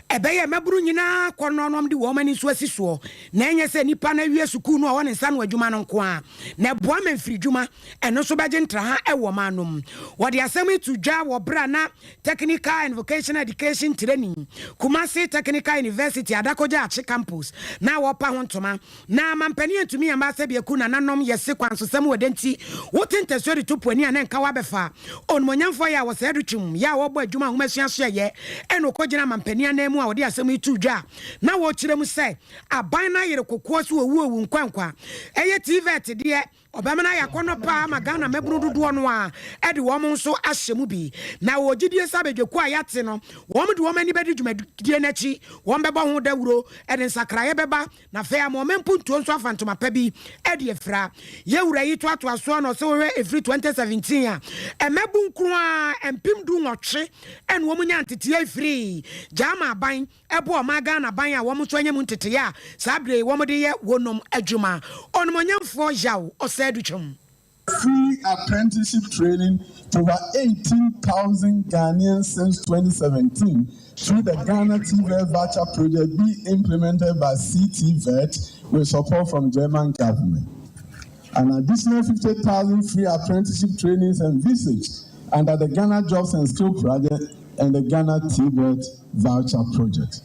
ɛbɛyɛ mmabunu nyinaa kɔ no nom de wɔn ani nso asi soɔ, na ɛnyɛ sɛ nnipa no awie sukuu no a ɔwɔ ne nsa no adwuma no nko a na ɛboa ma mfiri dwuma ɛno nso bɛgye ntraha ɛwɔ ma nom. Wɔde asɛm yi to dwa wɔ berɛ a na Technical and Vocational Education Training, Kumasi Technical University Adako Jachie Campus na wɔpa ho ntoma na mampanin antumi amma sɛ biaku nananom yɛse kwansosɛm wɔ dɛ nti wote ntasuo de to po ani a na nka wabɛfa onumonyamfoɔ yɛ a wɔsɛe do twum yɛ a wɔbɔ adwuma a ahomasua so ɛyɛ ɛna ɔkɔgyina mampanin anan mu a wɔde asɛm yi to dwa na wɔkyerɛ mu sɛ aban no ayere kokoɔ so owu owu nkwankwa ɛyɛ TVET deɛ ɔbɛma no ayɛ akɔnnɔ paa ma Ghana mmabunu dodoɔ no a ɛde wɔn nso ahyɛ mu bi, na wɔ gyidie sɛ abadwakuo a yɛate no wɔn de wɔn ani bɛdi dwumadie no akyi, wɔn bɛbɔ ho dawuro, ɛde nsakraeɛ bɛba na afei ama ɔma mpuntuo nso afa ntoma pa bi ɛde afira. Yɛwura yi toatoa soɔ na ɔsɛ wɔhwɛ ɛfiri 2017 a ɛmɛbu nko a 18,000 ɛna wɔn nya nteteɛ firi gyama aban ɛbɔ ɔma Ghana ban a wɔn nso anya mu nteteɛ a saa bere wɔn de yɛ wɔnom adwuma. Ɔnomonyamfoɔ Yaw Ɔsɛe Dutwam. Free apprenticeship training to over 18,000 Ghanaians since 2017 through the Ghana TVET Voucher Project being implemented by CTVET with support from German government. An additional 50,000 free apprenticeship trainings envisaged under the Ghana Jobs and Skill Project and the Ghana TVET Voucher Project.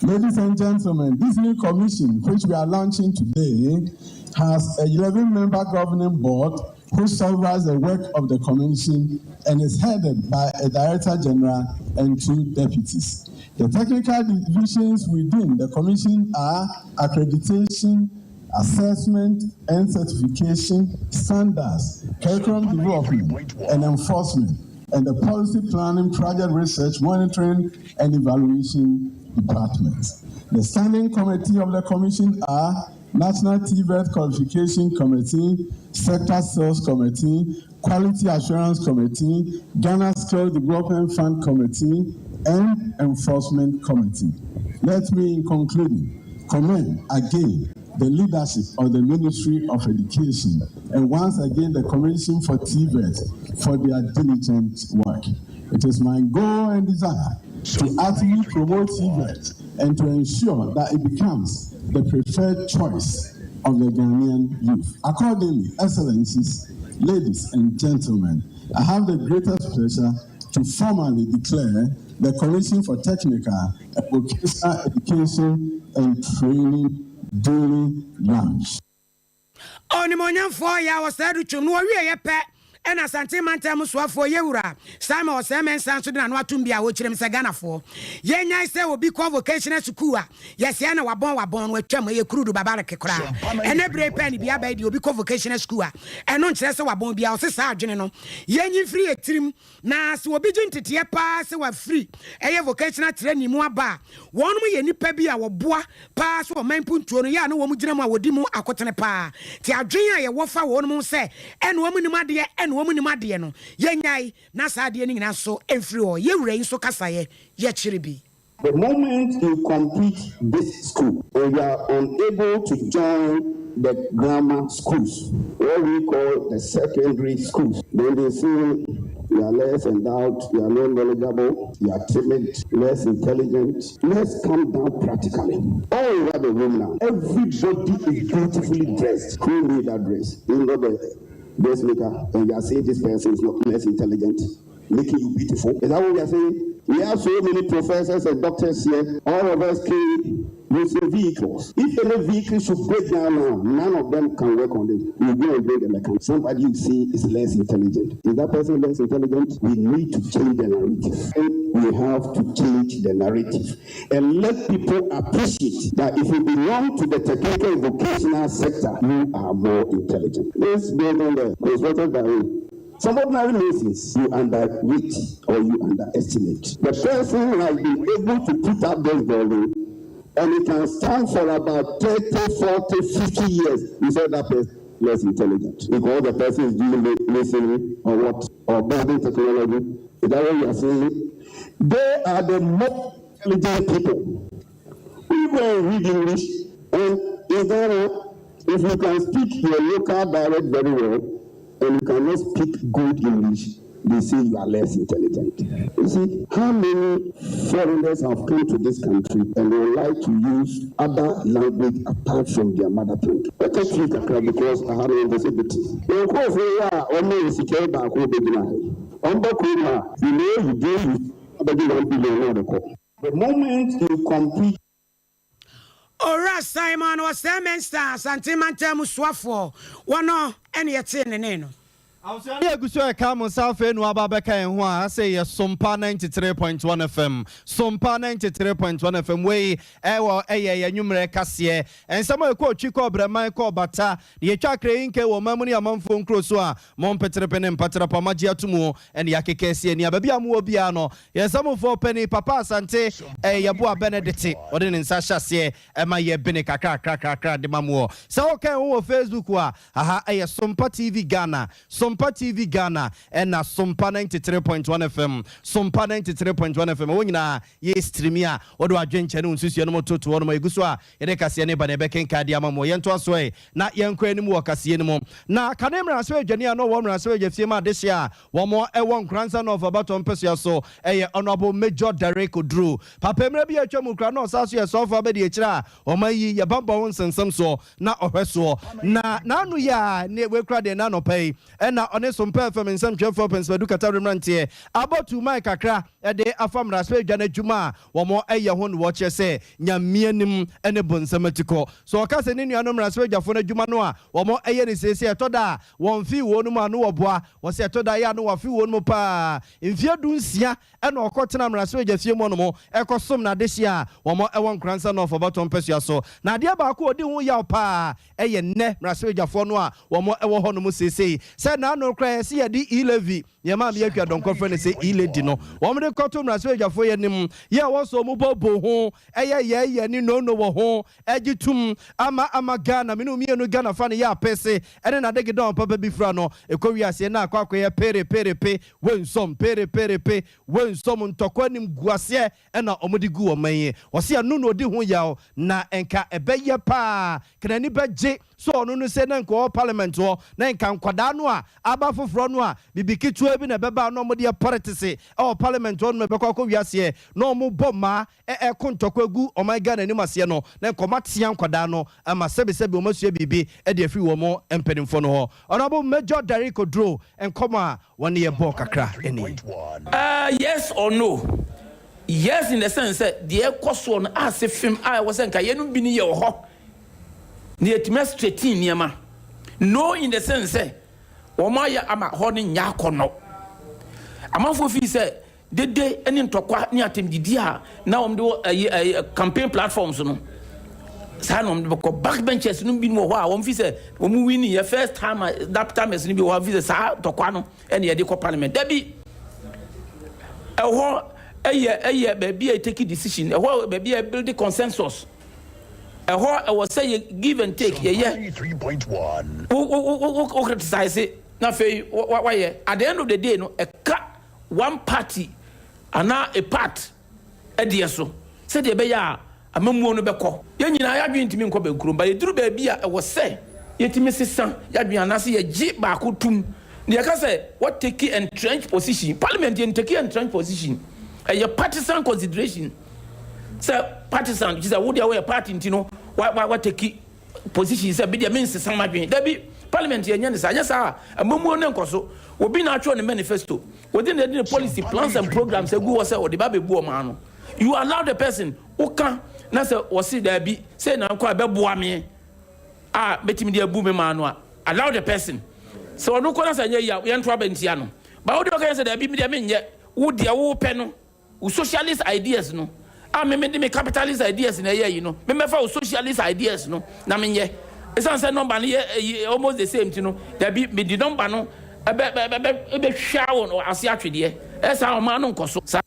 Ladies and gentlemen, this new commission, which we are launching today, has a 11-member governing board who supervise the work of the commission and is headed by a director general and two deputies. The technical divisions within the commission are accreditation, assessment and certification, standards, curriculum development and enforcement, and the policy planning, project research, monitoring and evaluation departments. The standing committee of the commission are National TVET Qualification Committee, Sector Sales Committee, Quality Assurance Committee, Ghana Skill Development Fund Committee, and Enforcement Committee. Let me, in concluding, commend again the leadership of the Ministry of Education and once again the Commission for TVET for their diligent work. It is my goal and desire to actively promote TVET and to ensure that it becomes the preferred choice of the Ghanaian youth. Accordingly, Excellencies, ladies and gentlemen, I have the greatest pleasure to formally declare the Commission for Technical and Vocational Education and Training duly launched. Onimuonyamfoɔ Yaw Osei Adutwum no wɔwieɛ pɛ ɛna Asante mantam soafoɔ Yɛwura Simon Osei Mensah nso de n'ano atom bi a ɔkyerɛ mu sɛ Ghanafoɔ yɛnyae sɛ obi kɔ vocational sukuu a yɛsɛɛ na wabɔn wabɔn no atwam ɛyɛ kurudu babareke koraa ɛnɛ bere yi pɛ ne bi aba yi deɛ obi kɔ vocational sukuu a ɛno nkyerɛ sɛ wabɔn biara ɔse saa adwene no yɛnyi mfiri yɛ tirim na sɛ obi gye nteteɛ paa sɛ wafiri ɛyɛ vocational training mu aba a wɔnom yɛ nnipa bi a wɔboa paa sɛ ɔman mpuntuo no yɛ a na wɔn gyina mu a wɔdi mu akotene paa nti adwene a yɛwɔ fa wɔnom ho sɛ ɛna wɔn nim adeɛ ɛna wɔn nim adeɛ no yɛnyae na saa adeɛ no nyinaa nso mfiri hɔ. Yɛ wura yi nso kasaeɛ yɛkyere bi. The moment you complete this school and you are unable to join the grammar schools, what we call the secondary schools, then they say you are less endowed, you are not knowledgeable, you are timid, less intelligent. Let's come down practically. All over the room now, everybody is beautifully dressed. Who made that dress? You know the dressmaker, and you are saying this person is not less intelligent, making you beautiful. Is that what we are saying? We have so many professors and doctors here. All of us came using vehicles. If any vehicle should break down now, none of them can work on it. You go and bring a mechanic. Somebody you see is less intelligent. Is that person less intelligent? We need to change the narrative. And we have to change the narrative and let people appreciate that if you belong to the technical and vocational sector, you are more intelligent. This building there constructed by Some ordinary masons, you underrate or you underestimate. The person has been able to put up this building and it can stand for about 30, 40, 50 years. You said that person less intelligent because the person is doing masonry or what or building technology. Is that what you are saying? They are the most intelligent people. We go and read English, and in Ghana, if you can speak your local dialect very well, and you cannot speak good English, they say you are less intelligent. You see, how many foreigners have come to this country and they would like to use other language apart from their mother tongue? Let us speak kakra because I have no visibility. Nkurɔfoɔ yi a wɔn yɛ sika baako bɛgyina ha yi, wɔn bɛ kurom a, you know you do you abɛgye 1 billion na ɔde kɔ. The moment you complete Owura Simon Osei Mensah, Asante Mantam mu soafoɔ, wɔno ɛne yɛtee ne nne no. Abusua ne yɛgu so ɛka mo nsa afei na waba abɛka yɛn ho a ase yɛ Sompa 93.1 FM Sompa 93.1 FM wei ɛwɔ ɛyɛ yɛn nwummerɛ kaseɛ nsɛm a ɛkɔ otwi kɔ brɛman kɔ bata na yɛtwa akra yi nkɛ wɔ ɔman mu ne amanfoɔ nkuro so a mo mpeterepe ne mpaterapa magye ato mu ɛne yɛakeka asi ani a baabi a mowɔ biara no yɛn nsamufoɔ panin Papa Asante Yeboah Benedict ɔde ne nsa hyɛ aseɛ ɛma yɛ bene kakrakrakrakra de ma moɔ. Sɛ woka yɛn ho wɔ Facebook a, aha ɛyɛ Sompa TV Ghana, Sompa TV Ghana ɛna Sompa 93.1 FM, Sompa 93.1 FM. Ɛwɔ nyinaa yɛ streami a wode w'adwenkyɛ ne wo nsusuɛ no mu toto hɔ nom. Ɛgu so a yɛde kaseɛ no ba na yɛbɛkenkan de ama mo. Yɛntoa so ɛ na yɛnkɔ anim wɔ kaseɛ no mu. Na kane mmarahyɛbadwani a na ɔwɔ mmarahyɛbadwafie mu adehye a wɔn wɔ Nkoranza North abatoɔ mpɛsoa so yɛ Honourable Major Derrick Oduro. Papa mmerɛ bi a atwa mu koraa na ɔsan so yɛ sɔfoɔ abadiakyire a wɔn ayi yɛ bammɔ ho nsɛnsɛm soɔ na ɔhwɛ soɔ. Na n'ano yi a ne wei koraa deɛ n'anɔpa yi ɛna ɔne Sompa FM nsɛmtwerɛfoɔ Pɛnsmadu Katawere mmeranteɛ abɔ tuumae kakra de afa mmarahyɛbadwa no adwuma a wɔn yɛ ho na wɔkyerɛ sɛ Nyame anim ne bonsam atikɔ. So ɔka sɛ ne nuanom mmarahyɛbadwafoɔ no adwuma no a wɔyɛ no seesei ɛtɔ da a wɔmfee wɔn mu a no wɔboa? Wɔse ɛtɔ da yɛ a no wɔafe wɔn mu paa. Mfeɛ 16 na ɔkɔtenaa mmarahyɛbadwa fie mu hɔnom kɔsom n'adehyeɛ a wɔn wɔ Nkoransa North abatoɔ mpasua so. Na adeɛ baako a ɔdi ho yaw paa yɛ nnɛ mmarahyɛbadwafoɔ no a wɔn wɔ hɔnom seesei sɛ na n'ano koraa yɛse yɛde e-levy, nea Maame Akua Donkor frɛ no sɛ e-lady no, wɔn de kɔto mmarahyɛbadwafoɔ yi anim, yɛ a wɔsɔ wɔn bɔbɔ ho, ɛyɛ yɛɛyɛ ne no-no wɔ ho, gye tom ama ama Ghana, me ne wo mmienu Ghana fa no yɛ apese ne n'adegedɔn papa bi fira no, ɛkɔ wiase na akɔ akɔyɛ pere pere pe, wensɔm, pere pere pe, wensɔm, ntɔkwa animguaseɛ na wɔde gu ɔman yi. Ɔse ɛno na ɔdi ho yaw na nka ɛbɛyɛ paa ka n'ani bɛgye sɛ ɔno no sɛ na nka ɔwɔ parliament hɔ na nka nkwadaa no a aba foforɔ no a biribi ketewa bi na ɛbɛba a na wɔde yɛ politics wɔ parliament hɔ nom ɛbɛkɔ akɔ wiaseɛ na wɔbɔ mmaa ɛko ntɔkwa gu ɔman Ghana anim aseɛ no na nka wɔatea nkwadaa no ama sɛbesɛbe wɔn asua biribi de afiri wɔn mpanimfoɔ no hɔ. Honourable Major Derrick Oduro nkɔmmɔ a Wɔne yɛ bɔɔ kakra nie. Uh, yes or no? Yes in the sense sɛ deɛ ɛkɔ soɔ no ase fem a ɛwɔ sɛ nka yɛnom bi no yɛ wɔ hɔ na yɛtumi astraighten nneɛma. No in the sense sɛ wɔn ayɛ ama hɔ no nyɛ akɔnnɔ. Amanfoɔ fii sɛ Dede ne ntɔkwa ne atɛmdidi a na wɔn de wɔ ɛyi ɛyi campaign platforms no saa na wɔn de bɛkɔ backbenchers no bi wɔ hɔ a wɔn fi sɛ wɔn win yɛ first time that timers no bi wɔ hɔ a fi sɛ saa ntɔkwa no ɛna yɛde kɔ parliament dabi ɛhɔ ɛyɛ ɛyɛ baabi a take decision ɛhɔ baabi a build consensus ɛhɔ ɛwɔ sɛ yɛ give and take yɛyɛ wo wo wo wo criticize na afei wayɛ at the end of the day no ɛka one party anaa a part deɛ so sɛdeɛ ɛbɛyɛ a amammuo no bɛkɔ. Yɛn nyinaa yɛn adwene ntumi nkɔ bɛnkurom but ɛduru baabi a ɛwɔ sɛ yɛtumi sesa yɛn adwene anaasɛ yɛgye baako tom na yɛka sɛ what take entrenched position. Parliament yɛn take entrenched position, ɛyɛ partisan consideration sɛ partisan kyerɛ sɛ wo deɛ woyɛ party nti no wa wa wa take position sɛ medeɛ mensesa m'adwene. Dabi, parliament yɛnyɛ ne saa, nyɛ saa a amammuo no nkɔ so. Obi na atwerɛ ne manifesto, wɔde na ɛde ne policy, plans and programs agu hɔ sɛ ɔde ba bɛbu ɔman no. You allow the person, woka na sɛ wɔse daabi, sei na nkɔ a ɛbɛboa me a mɛtumi de abu me man no a, allow the person. Sɛ ɔno kɔ na sɛ ɛnyɛ yie a, yɛnto aba ntia no. But wode ɔka yɛ sɛ daabi medeɛ menyɛ, wo deɛ wopɛ no, Wo socialist ideas no a me mede me capitalist ideas na ɛyɛ yi no, me mɛfa wo socialist ideas no na menyɛ. Esiane sɛ number no yɛ ɛyi almost the same nti no, dabi mede number no ɛbɛ bɛ bɛ bɛhwa wɔn ase atwedeɛ. Ɛyɛ saa a ɔman no nkɔ so. Saa.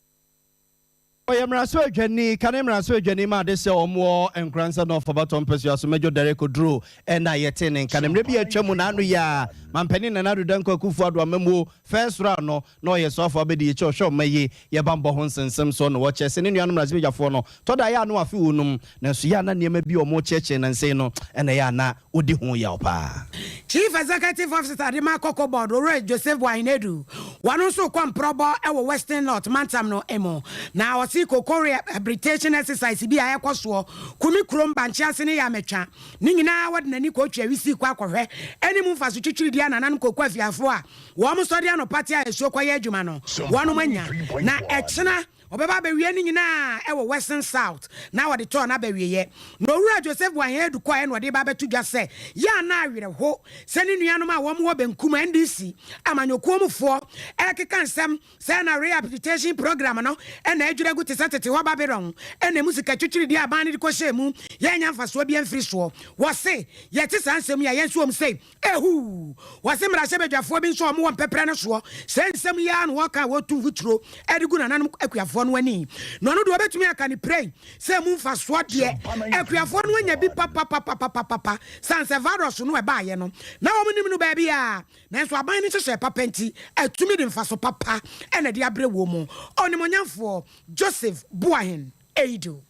Ɔyɛ mmarahyɛbadwani, kane mmarahyɛbadwani ma adesua a wɔwɔ Nkoranza North abatoɔ mpasua so, Major Derek Oduro na yɛtee ne nka no. Mmerɛ bi a atwa mu naano yi ara, Mampanin Nana Addo Dankwa Akufo-Addo amammuo first round no, na ɔyɛ soafo abadiakyiri a ɔhwɛ ɔma yi yɛ bammɔ ho nsɛnsɛm so na wɔkyerɛ sɛ ne nuanom mmarahyɛbadwafoɔ no tɔ da a ɛyɛ a na wɔafe wɔn nom, nanso yɛ a na nneɛma bi a wɔkyerɛkyerɛ nnansa yi no na ɛyɛ a na wɔdi ho yaw paa. Chief Executive Officer de ma Cocoa Board, Owura Joseph Boahen Adu, wɔno nso rekɔ mprɔbɔ wɔ Western North mantam no mu. Na ɔse cocoa rehabilitation exercise bi a ɛrekɔ soɔ Kumi kurom, Bankye ase ne Yametwa ne nyinaa wɔde n'ani kɔtwa wisii kɔ akɔhwɛ ɛne mu mfaso twitwiridie a nananom cocoa afiafoɔ a Wɔn sɔre anɔpa te a asuo kɔyɛ adwuma no, wɔnom anya. Na ɛkyena ɔbɛba abɛwie ne nyinaa wɔ Western South na wɔde tɔɔ no aba awieɛ. Na Owura Joseph Boahen Adu kɔeɛ na ɔde reba abɛto dwa sɛ yɛ a na awerɛho sɛ ne nuanom a wɔn wɔ benkum NDC amanyɔkuo mu foɔ rekeka nsɛm sɛ na rehabilitation program no na adwiri agu te sɛ tete hɔ Babylon na emu sika twitwiridie a aban no de kɔhyɛɛ mu yɛannya mfasoɔ biara mfiri soɔ. Wɔse yɛte saa nsɛm yi a yɛn nso wɔm sei Ehuu! Wɔse mmarahyɛbadwafoɔ bi nso a wɔwɔ mpɛprɛ no soɔ, saa nsɛm yi ara na wɔka a wɔtu mfuturo de gu nananom akuafoɔ no ani. Na ɔno deɛ ɔbɛtumi aka no pirei sɛ emu mfasoɔ deɛ, akuafoɔ no anya bi papapapapapapa sane sɛ virus no ɛbaeɛ no, na wɔn nim no baabiara. Nanso aban no nhyehyɛɛ papa nti, atumi de mfaso papa na ɛde abrɛ wɔn. Onimuonyamfoɔ Joseph Boahen Eidu.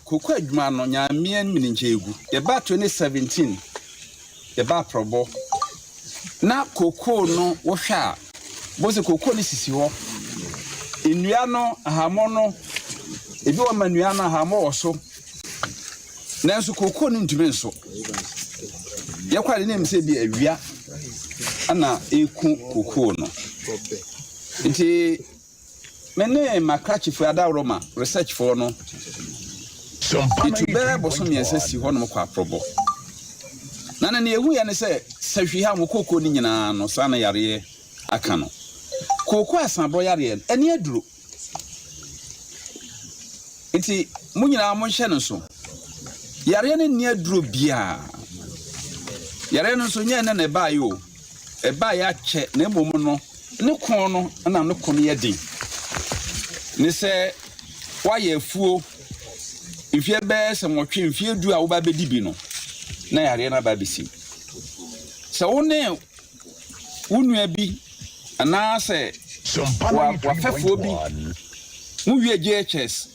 Kooko adwuma no Nyame mini nkyɛ egu. Yɛbaa 2017 yɛbaa prɔbɔ na kooko no wohwɛ a bohu sɛ kooko no sisi hɔ. Nnua no ahammɔ no ebi wɔ ma nnua no ahammɔ wɔ so nanso kooko no ntumi nso. Yɛkɔ ade ne nim sɛ bi awia na eku kooko no. Nti Me ne m'akrakyefo adaworoma, researchfoɔ, no yɛtu bɛyɛ bosom mmiɛnsa si hɔnom kɔ aprɔbɔ. Na ne nea yɛhuiɛ ne sɛ, sahwi ha wɔ kookoo no nyinaa no, saa na yareɛ aka no. Kookoo asaborɔ yareɛ no, ɛne aduro. Nti mo nyinaa monhyɛ no nso. Yareɛ no nni aduro biara. Yareɛ no nso nyɛ ɛnnɛ na ɛbaeɛ o. Ɛbaeɛ akyɛ na mmom no ne ko no na ne ko no yɛ den. Ne sɛ woayɛ afuo mfeɛ bɛyɛ sɛ nwɔtwe mfeɛ du a woba bɛdi bi no na yareɛ no aba abɛsi. Sɛ wo ne wo nua bi anaasɛ w'afɛfoɔ bi mo wie JHS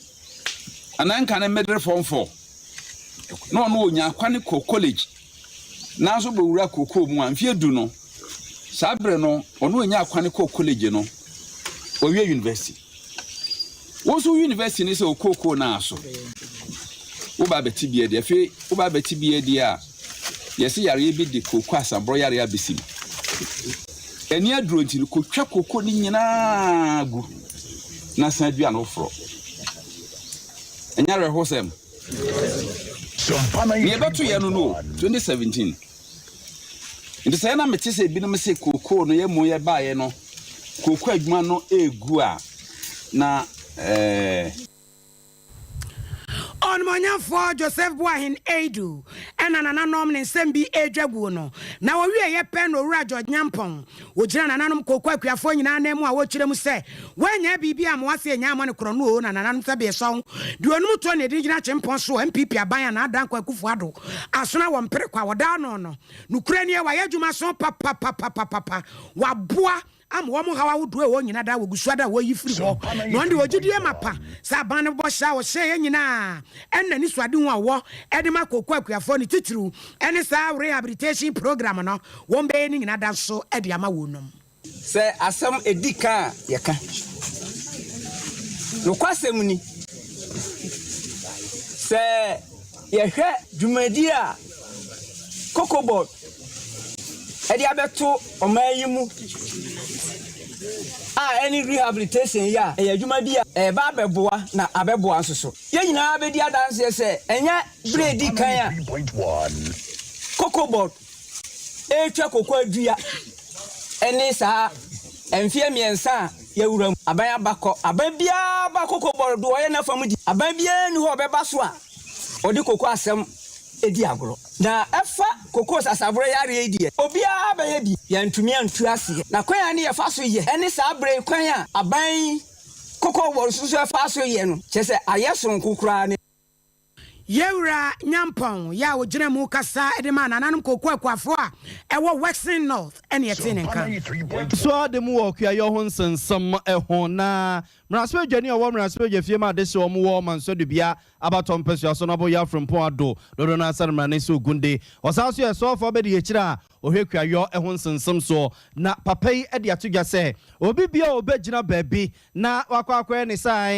anaa nka ne middle form 4 na ɔno ɔnya kwane kɔ college nanso bɛwura kookoo mu a mfeɛ du no saa berɛ no ɔno ɔnya kwane kɔ college no ɔwie university. Wo nso university ne sɛ okookoo no aso woba abɛte bi adi. Afei woba abɛte bi adi a yɛsɛ yareɛ bi de kooko asaborɔ yareɛ abɛsi mu. Ɛni aduro nti no kotwa kooko no nyinaa gu na san dua no foforɔ. Ɛnyɛ awerɛhosɛm. Nea ɛbɛto yɛn no no 2017. Nti sɛ na mete sɛ ebinom sɛ kookoo no yɛ mu yɛ baeɛ no kooko adwuma no egu a na Ɔnumonyamfoɔ Joseph Boahen Aidoo ɛna nananom ne nsɛm bi redwa guo no, na wɔwieeɛ pɛ na Owura George Nyampong, ɔgyina nananom kooko akuafoɔ nyinaa anan mu a ɔrekyerɛ mu sɛ wɔannya biribi a amoa sɛ ɛnya amɔ ne korɔno oo na nananom sɛ beesɔn duonum toɔ na ɛde gyina kyempɔn so wɔ NPP aban a Nana Dankwa Akufo Addo asona wɔ mpere kwa wɔda ano no. Nokorɛ nie wayɛ adwuma so papapapapapa, waboa ama wɔn haw ahodoɔ a ɛwɔ nyina daa wɔgu so ada a wɔyi firi hɔ, na ɔno deɛ ɔgyidie mapa sɛ aban no bɔhyɛ a ɔhyɛeɛ nyinaa ɛne n'anisoadehu a ɔwɔ de ma kooko akuafoɔ no titiriw ɛne saa rehabilitation program no wɔn bɛyɛ ne nyina da nso de ama wɔnom. Sɛ asɛm di kan a, yɛka. Nokwasɛm ni, sɛ yɛhwɛ dwumadi a Cocoa Board de abɛto ɔman yi mu a ɛne rehabilitation yi a, ɛyɛ adwuma bi a ɛreba abɛboa na abɛboa nso so. Yɛn nyinaa bɛdi adanseɛ sɛ ɛnyɛ berɛ a ɛdi kan a Cocoa Board retwa koko adua ne saa mfeɛ mmiɛnsa a yɛawura mu. Aban aba kɔ, aban biara ba Cocoa Board do ɔyɛ n'afa mu di. Aban biara nni hɔ a ɔbɛba so a ɔde koko asɛm di agorɔ. Na ɛfa kokos asaborɔ yareɛ yi deɛ, obiara bɛyɛ bi. Yɛantumi antu aseɛ. Na kwan a ne yɛfa so yɛ ne saa berɛ yi kwan a aban yi koko wɔ nso so fa so yɛ no, kyerɛ sɛ ayɛ sononko koraa ne. Yɛwura Nyampɔn yɛ a ɔgyina mu kasa de maa nananom kooko akuafoɔ a ɛwɔ Western North ne ɛtee ne nka. So ade mu wɔ kuayɔ ho nsɛnsɛm ho na mmarahyɛbadwani a ɔwɔ mmarahyɛbadwafie ma adehye wɔn wɔ Mansoadubea abatoɔ mpasua so no Aboyah Frimpong Addo dodoɔ no ara sɛ no mmara ne sɛ Ogunde. Ɔsan nso yɛ sɔɔfoɔ abadiakyire a ɔhwɛ kuayɔ ho nsɛnsɛm soɔ na papa yi de ato dwa sɛ obi biara a ɔbɛgyina baabi na wakɔ akɔyɛ ne saa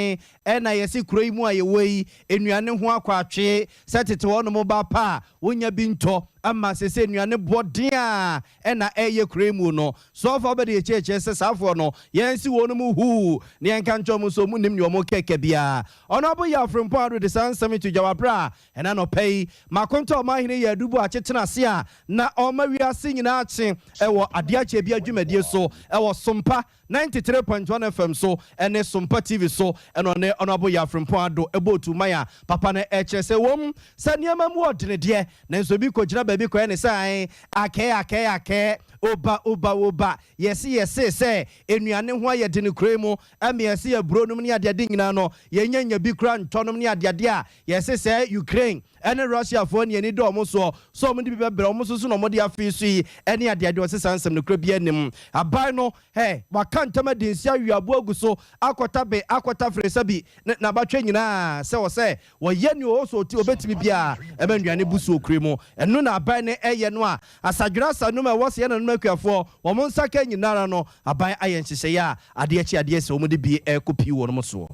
Ɛna yɛse kuro yi mu a yɛwɔ yi nnuane ho akɔ atwee sɛ tete hɔ nom ba pa a wonya bi ntɔ ama sese nnuane boɔ den a ɛna ɛyɛ kuro yi mu no. Soɔfoɔ bɛde yɛkyerɛkyerɛ sɛ saafoɔ no yɛnse wɔn mu huu na yɛnka nkyerɛ wɔn sɛ wɔn nnim nea wɔn kɛkɛ biara. Ɔnoabo Yaw Frimpong Ado de saa nsɛm yi to dwa wɔ aberɛ a ɛna anɔpa yi Makonta Ɔmanhene Yaa Adubu Akye tena ase a na ɔrema wiase nyinaa akye wɔ adeɛ akyɛ bia dwumadie so wɔ Sompa 93.1 FM so ne Sompa TV so na ɔne Honourable Yaw Frimpong Addo bɔɔ tuuman a papa no kyerɛ sɛ ɛwom sɛ nneɛma mu ɔdene deɛ nanso obi kɔgyina baabi kɔyɛ ne sɛ ae akɛɛ akɛɛ akɛɛ oba oba oba yɛse yɛse sɛ nnuane ho ayɛ dene kuro yi mu ɛme yɛse aburo nom ne adeade nyinaa no yɛnya nya bi koraa ntɔ nom ne adeade a yɛse sɛ Ukraine ne Russia foɔ ne ani da wɔn soɔ sɛ wɔn de bi bɛbrɛ wɔn nso so na wɔn de afei so yi ne adeade ɔse saa nsɛm no kura bi anim aban no hɛ waka ntam adi nse awe aboɔ agu so akɔta be akɔta fresa bi ne n'abatwɛ nyinaa sɛ ɔsɛ wɔyɛ nea ɔwɔ so ɔti ɔbɛtumi biara ɛma nnuane bu so okure mu ɛno na aban no ɛyɛ no a asadwera asanum a ɛwɔ sɛ yɛn nananom akuafoɔ wɔn nsa ka nyinara no aban ayɛ nhyehyɛeɛ a adeɛ kye adeɛ sɛ wɔn de bi ɛkɔ pii wɔn soɔ.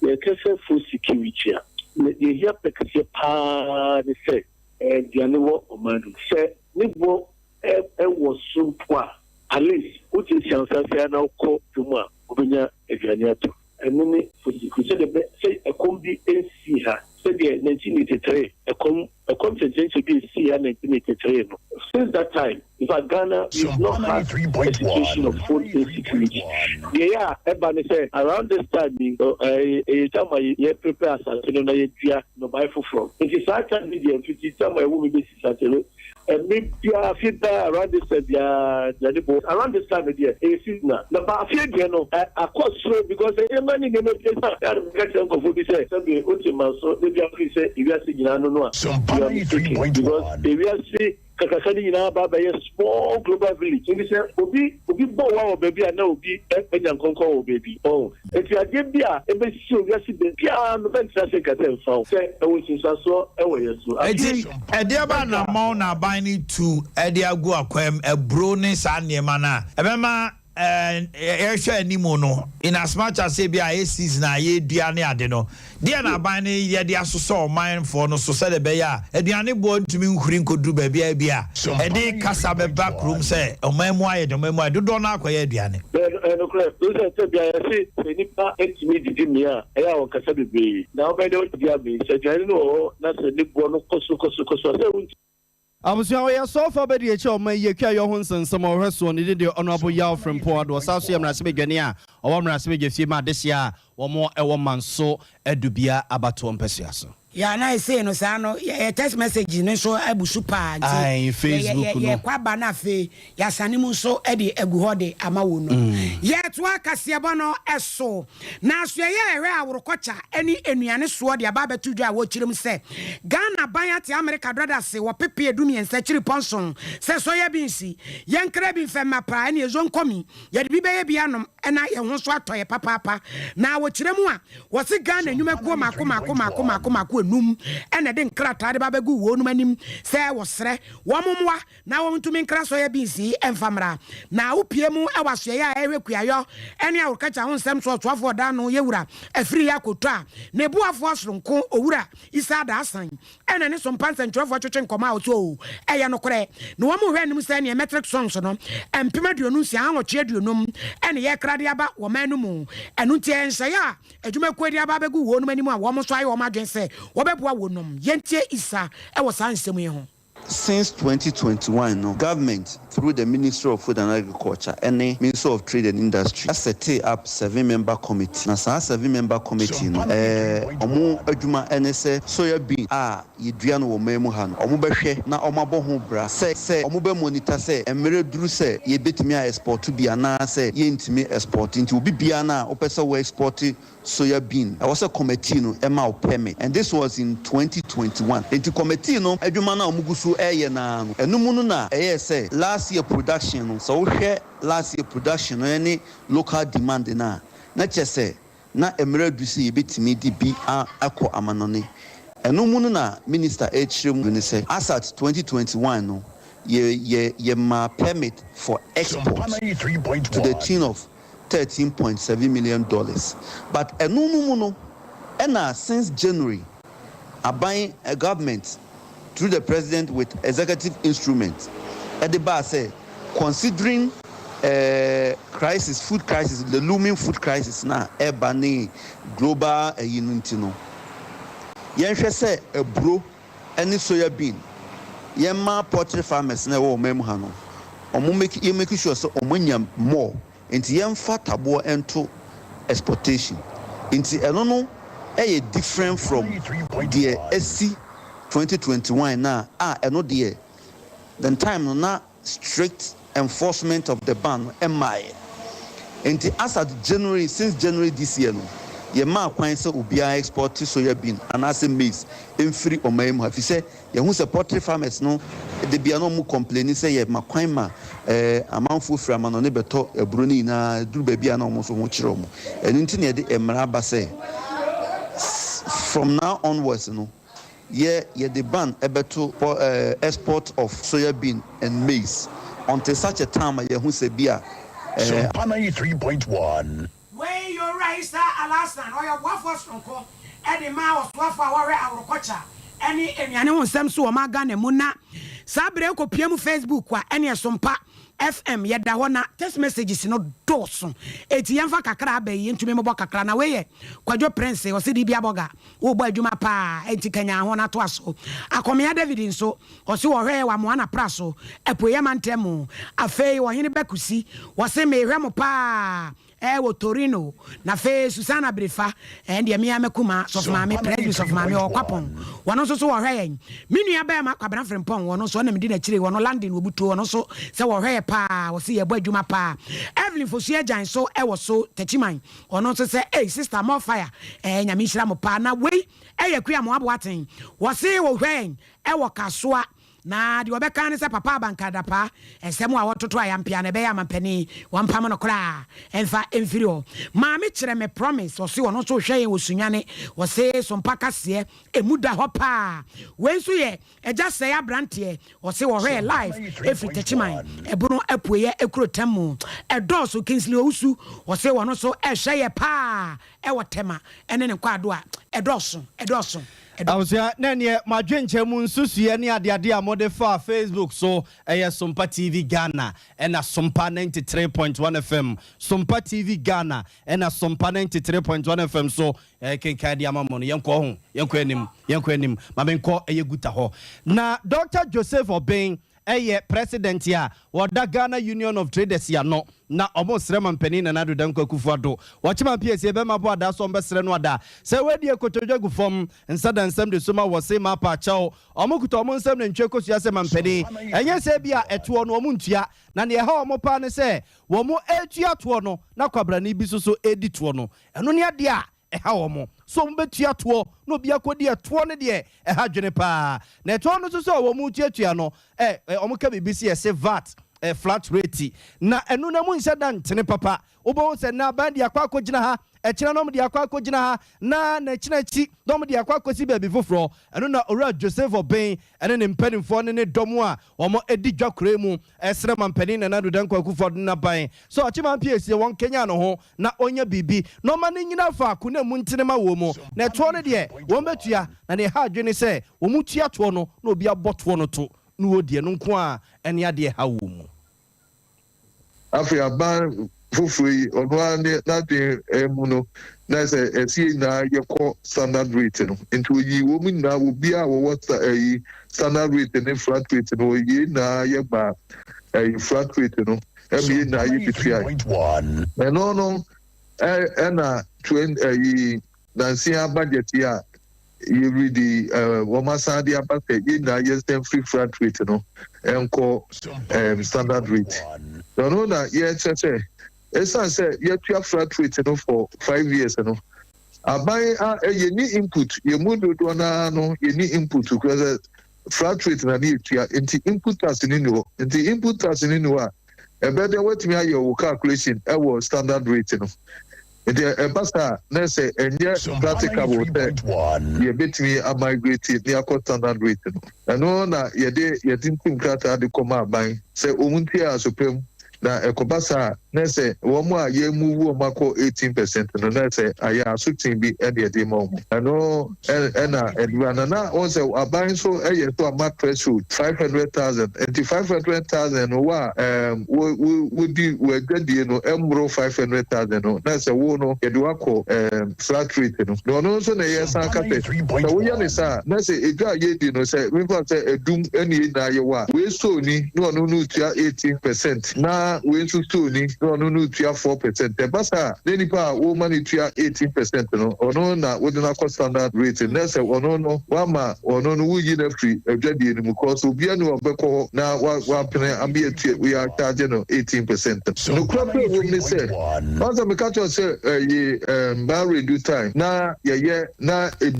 Yɛka sɛ food security a, deɛ ɛhia pɛ kɛseɛ pa ara ne sɛ aduane wɔ ɔman no mu. Sɛ ne boɔ wɔ soro mpo a, at least wotiatia wo nsa ase ara na wokɔ dwam a, wobɛnya aduane atɔ. Ɛno ne food security. Sɛdeɛ ɛbɛ sɛ ɛkɔm bi nsii ha sɛdeɛ 1983 ɛkɔm ɛkɔm kyɛnkyɛnkyɛn bi a esii ha 1983 no. Since that time, in fact Ghana we've not had a situation of food insecurity. Deɛ ɛyɛ a ɛba ne sɛ around this time yi ɛyɛ time a yɛ prepare asase no na yɛdua nnɔbae foforɔ. Nti saa time yi deɛ mfiti time a ɛwɔ mu bɛsi saa time Ɛmere biara, afe biara around this time biara aduane bɔ. Around this time deɛ ɛyɛ seasonal. Na ba afe deɛ no akɔ soro because nneɛma ne nneɛma bi esa. Ɛyɛ a na meka kyerɛ nkurɔfoɔ bi sɛ sɛbe wote manso na bi afiri sɛ ewiase nyinaa no no a, you are mistaken because ewiase kakraka no nyinaa aba abɛyɛ small global village. Nti sɛ obi obi bɔ wa wɔ baabi a na obi anya nkɔnkɔn wɔ baabi. Ɔho? Enti adeɛ bi a ɛbɛsi wɔ wiase baabiara no, mɛntena ase nka sɛ ɛmfa ho sɛ ɛwɔ nsunsuansoɔ wɔ yɛn so. Enti, Afei, ɛdeɛbɛn anka. anammɔn na aban no tu de agu akwan mu, aburo ne saa nneɛma no a ɛbɛma yɛhwɛ anim no, in as much as ebia ɛyɛ season a yɛredua ne ade no, Deɛn na aban no reyɛ de asosɔ ɔmanfoɔ no so sɛdeɛ ɛbɛyɛ a aduane boɔ ntumi nhuri nkɔduru baabi a ebia ɛde kasa bɛba kurom sɛ ɔman mu ayɛ den, ɔman mu ayɛ den? Dodoɔ no ara kɔyɛ aduane. Ɛyɛ nokorɛ, wohu sɛ sɛ bia yɛse sɛ nnipa tumi didi mee a, ɛyɛ a wɔkasa bebree. Na wobɛyɛ dɛn woadidi amee? Sɛ aduane no wɔ hɔ na sɛ ne boɔ no kɔ soro kɔ soro kɔ soro a, sɛ wontumi. Abusua ɔyɛ sɔfo abadiakyiri a ɔma yie kuayɔ ho nsɛnsɛm ɔhwɛ soɔ ne din de Honourable Yaw Frimpong Addo ɔsan nso yɛ mmarahyɛbadwani a ɔwɔ mmarahyɛbadwafie ma adehyeɛ a wɔn wɔ Manso Adubia abatoɔ mpɛsoa so. Yeah na esei no saa no yɛ text message no nso abu so paa nti Ae yɛ yɛ Facebook no. yɛkɔ aba na afei yɛasane mu nso de agu hɔ de ama wo no. Yɛtoa kaseɛbɔ no so. Na asoɛeɛ a ɛhwɛ aworokɔkya ne nnuane soɔ de aba abɛto dwa a wɔkyerɛ mu sɛ Ghana aban ate Amerika dɔda ase wɔ pepe 13 akyiripɔ nson sɛ soya beans, yɛnkra bi mfɛ mma paa ɛne zonkomi, yɛde bi bɛyɛ bi anom na yɛn ho nso atɔ yɛ papaapa. Na wɔkyerɛ mu a wɔse Ghana nnwumakuo mmaako mmaako mmaako mmaako mmaako enum na ɛde nkrataa de ba abɛgu wɔnom anim sɛ wɔsrɛ wɔn mmoa na wɔntumi nkra soya beans yi mfa mmra. Na wopue mu wɔ asoɛeɛ a ɛhwɛ kuayɔ ne aworokakya ho nsɛm so ɔsoafoɔ ɔda ano yɛ Wura Afriyie Akoto a ne boafoɔ soronko Owura Issa Adaasan ɛna ne sompa nsɛntwerɛfoɔ twetwe nkɔmmɔ a ɔse oo ɛyɛ nokorɛ na wɔn hwɛ anim sɛ neɛ metric sons no 26 850 ɛne yɛkra de aba wɔ man no mu ɛno nti ɛyɛ nhyɛeɛ a adwumakuo de aba abɛgu wɔnom anim a wɔn nso ayɛ wɔn adwene sɛ wɔbɛboa wɔnom. Yɛntie Issa wɔ saa nsɛm yi ho. Since 2021 no, government through the Ministry of Food and Agriculture ɛne Ministry of Trade and Industry asɛte up seven-member committee. Na saa seven-member committee no, ɛɛ wɔn adwuma ɛne sɛ soya bean a yɛdua no wɔ man mu ha no, wɔn bɛhwɛ na wɔn abɔ ho bra sɛ sɛ wɔn bɛ monitor sɛ mmerɛ duru sɛ yɛbɛtumi a export bi anaa sɛ yɛntumi export. Nti obi biara no a wopɛ sɛ wo export soya bean ɛwɔ sɛ committee no ma wo permit and this was in 2021 nti committee no adwuma no a wɔn gu so reyɛ no ara no ɛno mu no na ɛyɛɛ sɛ last year production no sɛ wohwɛ last year production no ɛne local demand no a na kyerɛ sɛ na mmerɛ adu sɛ yɛbɛtumi de bi akɔ amanɔne ɛno mu no na minister rekyerɛ mu ne sɛ as at 2021 no yɛ yɛ yɛmaa permit for export to the tune of $13.7 million but ɛno no mu no ɛna since January aban government through the president with executive instrument ɛde baa sɛ considering eh, crisis food crisis the looming food crisis na ɛba ne global ɛyi no nti no yɛnhwɛ sɛ aburo ɛne soya bean yɛmma poultry farmers na ɛwɔ ɔman mu ha no ɔmo make yɛ make sure sɛ ɔmo anya more nti yɛmfa taboɔ nto exportation nti ɛno no ɛyɛ different from deɛ ɛsi 2021 na a ɛno deɛ the time no na strict enforcement of the ban no ɛmmaeɛ nti as at January since January this year no yɛmaa kwan sɛ obiara export soya bean anaasɛ maize mfiri ɔman mu ha fi sɛ yɛhu sɛ poultry farmers no de bia na ɔmo complain sɛ yɛma kwan ma amanfoɔ firi amanɔne bɛtɔ aburo no nyinaa duru baabi a na ɔmo nso ho kyerɛ ɔmo ɛno nti na yɛde mmara aba sɛ from now onwards no yɛ yɛde ban ɛbɛto export of soya bean and maize until such a time a yɛhu sɛ bi a Sompa 93.1. Wei yɛ Owura Issah Alhassan, ɔyɛ ɔboafoɔ soronko de ma ɔsoafoɔ a wɔhwɛ aworokɔkya ne nnuane ho nsɛm so wɔ ɔman Ghana mu na saa berɛ yi wokɔpia mu Facebook a ɛne ɛsompa. FM yɛda hɔ na text messages no dɔɔso eti yɛmfa kakra aba yi yɛntumi mmobɔ kakra na wei yɛ Kwadwo Prince ɔse Dibia Bɔga wobɔ adwuma paa enti kanyan ho na toa so. Akɔmea David nso ɔse ɔhwɛ yɛ wɔ Amoana Pra so Apueɛ mantam mu. Afei Ɔhene Bakusi ɔse mehwɛ mo paa Ɛɛ wɔ Torino na afei Susana Brefa ɛɛ deɛ me ara m'akuma sɔfo maame Presby sɔfo maame ɔwɔ Kwapɔn wɔno nso so wɔhwɛ yɛn. Me nua bɛɛma Kwabena Frimpong wɔno nso ɔna medi n'akyire wɔno London wɔbutuo ɔno nso sɛ wɔhwɛ yɛ paa wɔse yɛbɔ adwuma paa. Evelyn Fosu Agyan nso ɛwɔ so Takyiman ɔno nso sɛ ei sister more fire ɛɛ Nyame nhyira mo paa na wei ɛyɛ Akua Amoah Boateng wɔse wɔhwɛ yɛn ɛwɔ Kasoa Na deɛ ɔbɛka ara ne sɛ Papa Abankah Dapaah, nsɛm a ɔtoto ayampea no ɛbɛyɛ amampanin, wɔmpam no koraa mfa mfiri hɔ. Maame kyerɛ me promise, ɔse ɔno nso rehwɛ yɛn wɔ Sunyani, ɔse Sompa kaseɛ, ɛmu da hɔ paa. Wei nso yɛ Agya Sɛe abranteɛ, ɔse ɔhwɛ yɛn live ɛfiri Techiman, Ɛbono Apueɛ Ekuro Tammu. Ɛdɔɔso, Kingsley Owusu, ɔse ɔno nso rehwɛ yɛ paa ɛwɔ Tema ɛne ne nkwaado a, ɛdɔɔso, ɛdɔɔso. Abusua, na ɛneɛ mo adwenkyɛ mu nsusuiɛ ne adeade a mode faa Facebook so ɛyɛ Sompa TV Ghana ɛna Sompa 93.1 FM, Sompa TV Ghana ɛna Sompa 93.1 FM so ɛkenkan de ama mo no. Yɛnkɔ ho, yɛnkɔ anim, yɛnkɔ anim. Ma menkɔ ɛyɛ Guta hɔ. Na Doctor Joseph Obeng yɛ president a ɔda Ghana Union of Traders ano na ɔmo srɛ mampanin Nana Addo Dankwa Akufo Addo wɔkye ma piesie bɛma bo adaa so ɔmo bɛsrɛ no ada sɛ wadi akotodwe agu fam nsa da nsɛm de suma wɔ se mapa akyɛw ɔmo kuta ɔmo nsam nantwie kosua sɛ mampanin ɛnyɛ sɛ ebia ɛtoɔ no ɔmo ntua na nea ɛha ɔmo paa ne sɛ wɔn ɛretua toɔ no na kwabrane bi nso so ɛredi toɔ no ɛno ne adeɛ a Ɛha wɔn sɛ wɔbɛtua toɔ na obi akɔdi ɛtoɔ no deɛ, ɛha adwene pa ara. Na ɛtoɔ no nso sɛ wɔretuatua no, ɛ, wɔka biribi sɛ yɛse vat, ɛ, flat rate. Na ɛno no, ɛmu nhyɛ da ntene papa. Wobɛhu sɛ nnɛ aban de akɔ akɔgyina ha, ɛkyena na wɔde akɔ akɔgyina ha, na n'akyena akyi na wɔde akɔ akɔsi baabi foforɔ. Ɛno na Owura Joseph Obeng ne ne mpanimfoɔ ne ne dɔm a wɔdi dwa kura mu srɛ Mampanin Nana Addo Dankwa Akufo-Addo ne n'aban sɛ ɔkye Mampiesie wɔnkanyan ne ho na ɔnya biribi, na ɔma no nnyina faako na emu ntene ma wɔn mu, na ɛtoɔ no deɛ, wɔbɛtua, na deɛ ɛha adwene ne sɛ, wɔtua toɔ no na obi abɔ toɔ no to na wɔdi, ɛno nko ara ne adeɛ a ɛha wɔn mu. Afei aban foforɔ yi, ɔno ara ne n'adwene mu no, na sɛ ɛsɛ yɛn nyinaa yɛkɔ standard rate no. Nti ɔyii wɔn nyinaa, obiara a wɔwɔ sta ɛyi standard rate ne flat rate no, ɔyii yɛn nyinaa yɛbaa ɛyi flat rate no. Ɛma yɛn nyinaa yɛbɛtuae. Ɛno no ɛna twen ɛyi nansia budget yi a yɛredi yi wɔn asan de aba sɛ yɛn nyinaa yɛnsan firi flat rate no nkɔ standard rate. Na ɔno na yɛkyerɛ sɛ ɛsiane sɛ yɛatua flat rate no for five years no aban a yɛnni input yɛn mu dodoɔ no ara no yɛnni input kura sɛ flat rate na ne yɛtua nti input tax no nni hɔ nti input tax no nni hɔ a ɛbɛyɛ dɛ woatumi ayɛ wo calculation ɛwɔ standard rate no nti ɛba saa na sɛ ɛnyɛ practicable sɛ yɛbɛtumi amigrate ne akɔ standard rate no ɛno na yɛde yɛde ntim krataa de kɔma aban sɛ wɔn ntua asopɛ Na ɛkɔba saa a, na ɛsɛ wɔn a yɛremuvu wɔn akɔ 18 percent no, na ɛsɛ ayɛ asotwe bi na yɛde rema wɔn. Ɛno na ɛde ba. Na na wɔn sɛ aban nso yɛ so ama threshold 500,000. Nti 500,000 no, wo a wo wo wodi w'adwadie no mmoro 500,000 no, na ɛsɛ wo no yɛde wo akɔ flat rate no. Na ɔno nso na yɛsan ka sɛ, sɛ woyɛ no saa a, na sɛ edwa a yɛredi no, sɛ memfa sɛ adum na yɛn nyinaa yɛwɔ a, wei sooni na ɔno no retua 18 percent, na wei nso sooni na ɔno no retua 4%. Ɛba saa a, na nipa a woma no tua 18% no, ɔno na wode no akɔ standard rate no. Na sɛ ɔno no, woama ɔno no, woyi no afiri adwadie no mu, cause obiara nni hɔ a ɔbɛkɔ hɔ na wapene ama yɛatua, yɛacharge no 18% no. Nokorɛ pɛ wɔ mu ne sɛ, woahu sɛ meka kyerɛ wo sɛ ɛyi Mbaa time na yɛyɛ na ebi.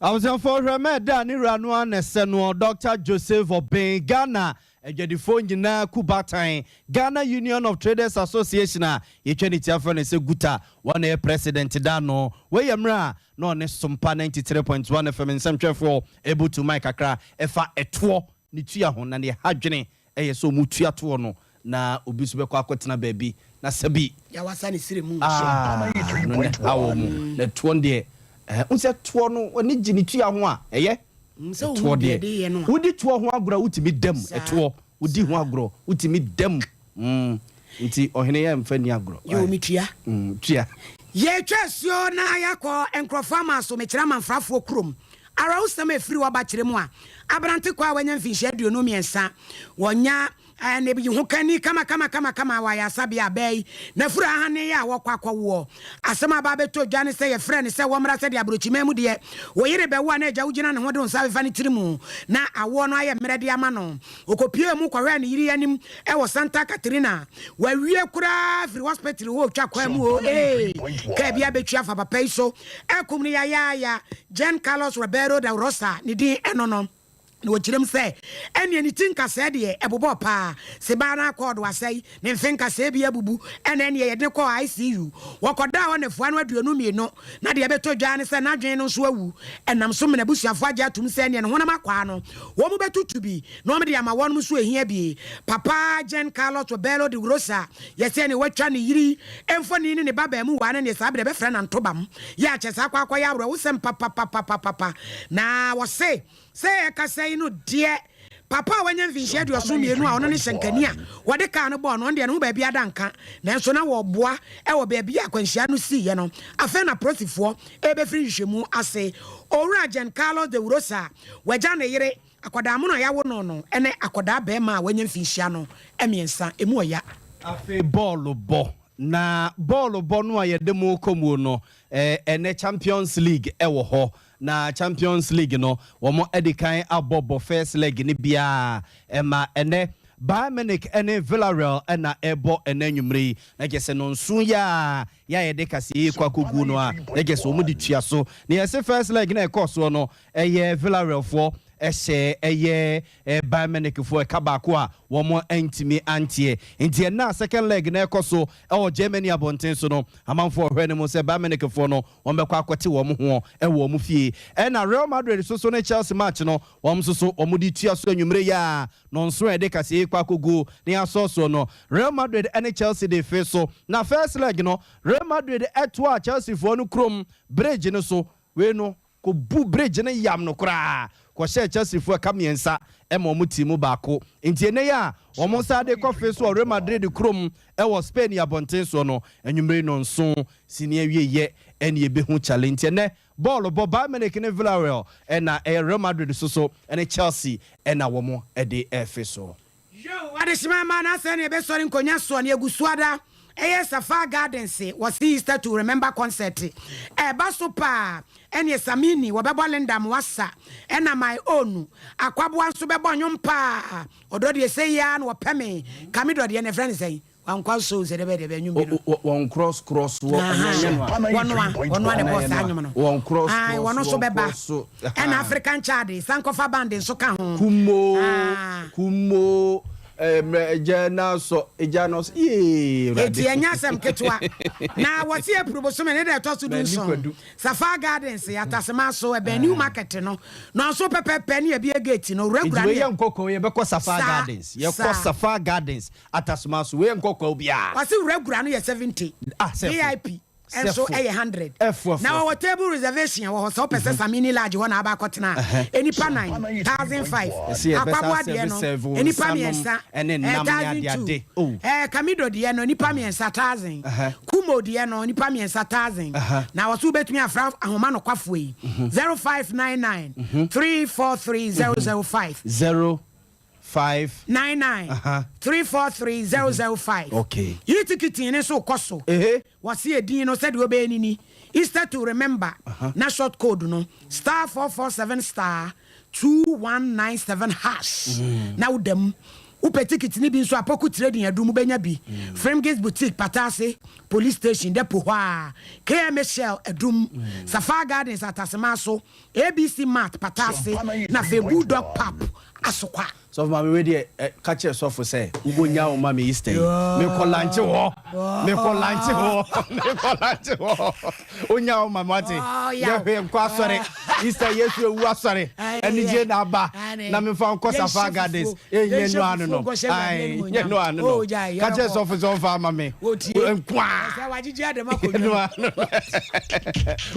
Abusuafoɔ hwɛ mɛ da a ne wura no ara na ɛsɛ noɔ, Dɔkta Joseph Obeng, Ghana adwadifoɔ nyinaa ku baatan, Ghana Union of Traders Association a yɛtwa ne ti afrɛ no sɛ GUTA, wɔn na ɛyɛ President da ano. Wei yɛ mmerɛ a na ɔne Sompa 93.1 FM nsɛmtwerɛfoɔ rebutu mic kakra ɛfa ɛtoɔ ne tua ho na neɛ ɛha dwene yɛ sɛ ɔmo tua toɔ no na obi nso bɛkɔ akɔtena baabi na sɛbi Yawasa ne srɛ mu. Aah no ne ha wɔ mu na toɔ no deɛ ɛɛ wohu sɛ toɔ no w'ani gye ne tua ho a ɛyɛ Sɛ ɛtoɔ wohu deɛ deɛ ɛde yɛ no a. wodi toɔ ho agorɔ a wotumi da mu Saa ɛtoɔ wodi ho saa. agorɔ wotumi da mu. Mm, nti ɔhene yɛ mfa ni agorɔ. Yoo, metua. Mm, tua. Yɛretwa asuo na yɛakɔ nkurɔfoɔ aman so, mekyerɛ amanfrafoɔ kurom. Awerɛhosɛm a ɛfiri hɔ ba kyerɛ mu a, aberante kwaa a wanya mfinhyia 23, wɔnya ne hokani kamakamakamakama wɔ ayaresabea a bɛɛ yi n'afuru ahane a wɔkɔ akɔwoɔ. Asɛm a aba abɛtɔ dwa ne sɛ yɛfrɛɛ no sɛ wɔmmra sɛdeɛ aburokyiman mu deɛ wo yere bɛwo a na agya wogyina ne ho de wo nsa fefa ne tiri mu na awoɔ no ayɛ mmerɛ de ama no. Ɔkɔpuee mu kɔhwɛɛ ne yere anim wɔ Santa Catarina. Wawie koraa firi hospital hɔ retwa kwan mu oo ee, kaa bi abɛtwi afa papa yi so akum no yayaaya. Jean Carlos Ribeiro da Rosa ne din ɛno no. Na wɔkyerɛ mu sɛ, ɛnneɛ ne ti nkasɛɛ deɛ, ɛbobɔɔ paa. Sebaa no akɔɔdo asɛe, ne mfe nkasɛɛ bi abubu, ɛna ɛnneɛ yɛde no kɔɔ ICU. Wɔkɔdaa hɔ nnafua no 22, na deɛ ɛbɛtɔ dwa ara ne sɛ n'adwene no nso awu. Ɛnam so ma n'abusuafoɔ agye atom sɛ ɛnneɛ ne honam akwaa no, wɔbɛtutu bi na wɔde ama wɔnom nso ɛhia bi. Papa Jean Carlos Rebelo de Rosa yɛ sɛ ɛnneɛ watwa ne yere mfoni ne ne ba abaamuwaa no ɛnneɛ saa berɛ bɛfrɛ no Antobam. Yɛ a kyɛ saa akɔ akɔyɛ awerɛhosɛm papapapapapa. Na wɔse. Sɛ yɛrekasa yi no deɛ, papa a wanya mfinhyia 72 a ɔno ne hyɛnkani a wɔde kaa no bɔɔ no, ɔno deɛ ne ho baabi ada nka, nanso na wɔreboa wɔ baabi a akwanhyia no siiɛ no. Afei na apolisifoɔ rebɛfiri nhwehwɛmu ase. Owura Jean Carlos de Rosa a wagya ne yere, akwadaa mono a yɛawo no no ne akwadaa barima a wanya mfinhyia no mmiɛnsa. Ɛmu ɔya. Afei bɔɔlo bɔ. Na bɔɔlo bɔ no a yɛde mo rekɔ muo no, ɛnnɛ Champions League wɔ hɔ. Na Champions League no, wɔadi kan abɔ bɔ first leg no biara. Ɛma ɛnnɛ, Bayern Munich ne Villarreal na ɛrebɔ ɛnnɛ anwummere yi. Na kyerɛ sɛ nnɔnson yi ara yɛ a yɛde kaseɛ yi rekɔ akɔguo no a, na kyerɛ sɛ wɔde tua so. Na yɛse first leg no a ɛkɔɔ soɔ no, ɛyɛ Villarrealfoɔ hyɛɛ ɛyɛ Bayern Munichfoɔ ɛka baako a wɔantumi anteɛ. Nti ɛnnɛ a second leg no rekɔ so wɔ Germany abɔnten so no, amanfoɔ rehwɛ no mu sɛ Bayern Munichfoɔ no wɔbɛkɔ akɔte wɔn ho wɔ wɔn fie. Ɛna Real Madrid nso so ne Chelsea match no, wɔn nso so wɔde tua so anwummere yi ara, nnɔnson a yɛde kaseɛ yi kɔ akɔguo na yɛasɔ soɔ no, Real Madrid ne Chelsea de fe so. Na first leg no, Real Madrid toaa Chelseafoɔ no kurom bridge no so, wei no kɔbu bridge no yam no koraa kɔhyɛɛ Chelseafoɔ ɛka mmiɛnsa ma wɔn tii mu baako. Enti ɛnnɛ yi a wɔn nsa de kɔ fe so wɔ Real Madrid kurom wɔ Spain abɔnten soɔ no, anwummere nnɔnson sini awieeɛ ɛne yɛbɛhu Chale. Enti ɛnnɛ bɔɔlo bɔ Bayern Munich ne Villarreal ɛna ɛyɛ Real Madrid nso so ne Chelsea ɛna wɔn de refe so. Yoo adehyema mmaa na asɛe na yɛbɛsɔre nkonya soɔ na yɛgu so ada ɛyɛ Safar Gardens wɔse Easter to remember concert ɛɛba so paa ɛneɛ Samini wɔbɛbɔ Linda Amoasa ɛna my own Akwaboa nso bɛbɔ nwom paa ɔdɔ deɛ sei ara na wɔpɛ me Kamido deɛ na ɛfrɛ no sɛn Wankwa so sɛ dɛbɛ dɛbɛ nnwom bi no. Wɔn cross cross wɔ ɛnyɛ ɛnyɛ no a. Wɔn a wɔn a na ɛbɔ saa nnwom no. Wɔn cross cross wɔn nso bɛba. Ɛna African Chad Sankofa band nso ka ho. Kumo kumo mmerɛ ɛgya na sɔ ɛgya na sɔ yee awurade. Eti ɛnyɛ asɛm ketewa. Na wɔsi April bosome ne da ɛtɔ so 17. Safar Gardens Atasema so ɛbɛn New Market no. Nɔnso pɛpɛpɛ ne ɛbie gate no. Wura Nti wei yɛ nkɔkɔ yɛbɛkɔ Safar Gardens yɛkɔ Safar Gardens. Atasoma so wei nkɔ kwaw biaa. Ɔse wura gura no yɛ 70 Ah sɛ fo. VIP nso Sɛ fo. yɛ 100 Ɛfo ɛfo na ɛfo. wɔwɔ table reservation wɔ hɔ sɛ wopɛ sɛ Samini large hɔ na aba akɔtena a nnipa nan, 1005 Ɛsɛ yɛbɛsa Akwaboa deɛ asɛve no sɛve wo nnipa nsa nom mmiɛnsa ɛne ɛyɛ nam ne thousand ade two ade oh. Ɛɛ Kamido deɛ no nnipa mmiɛnsa 1000 Kumo deɛ no nnipa mmiɛnsa 1000 na wɔse wobɛtumi afra ahoma nokwafoɔ yi 0599 343 005. 0 5. 99 3 4 3 0 0 5. Okay. Yi tikiti no nso kɔ so. Wɔse edin no sɛdeɛ wobɛyɛ no ni, Easter to remember na short code no star 447 star 2197 hash na woda mu. Wopɛ tikiti no bi nso a Poku Trading Adum wobɛnya bi. Frimgis Boutique Pataase Police Station Depot hɔ ara, KMA Shell Adum, Safar Gardens Atasema so, ABC Mart Pataase na afei Bulldog Pub Asokwa. Sɔfo maame wei deɛ ɛ ka kyerɛ sɔfo sɛ wobɔ nya wo ma me Easter yi mekɔ lanche hɔ mekɔ lanche hɔ mekɔ lanche hɔ onya wo ma me wate yɛ hwee nkɔ asɔre Easter Yesu ewu asɔre anigye na aba na mefa nkɔ Safar Gardens nyɛ no ano no ae nyɛ no ano no ka kyerɛ sɔfo sɛ ɔmfa ama me nkoa nyɛ no ano no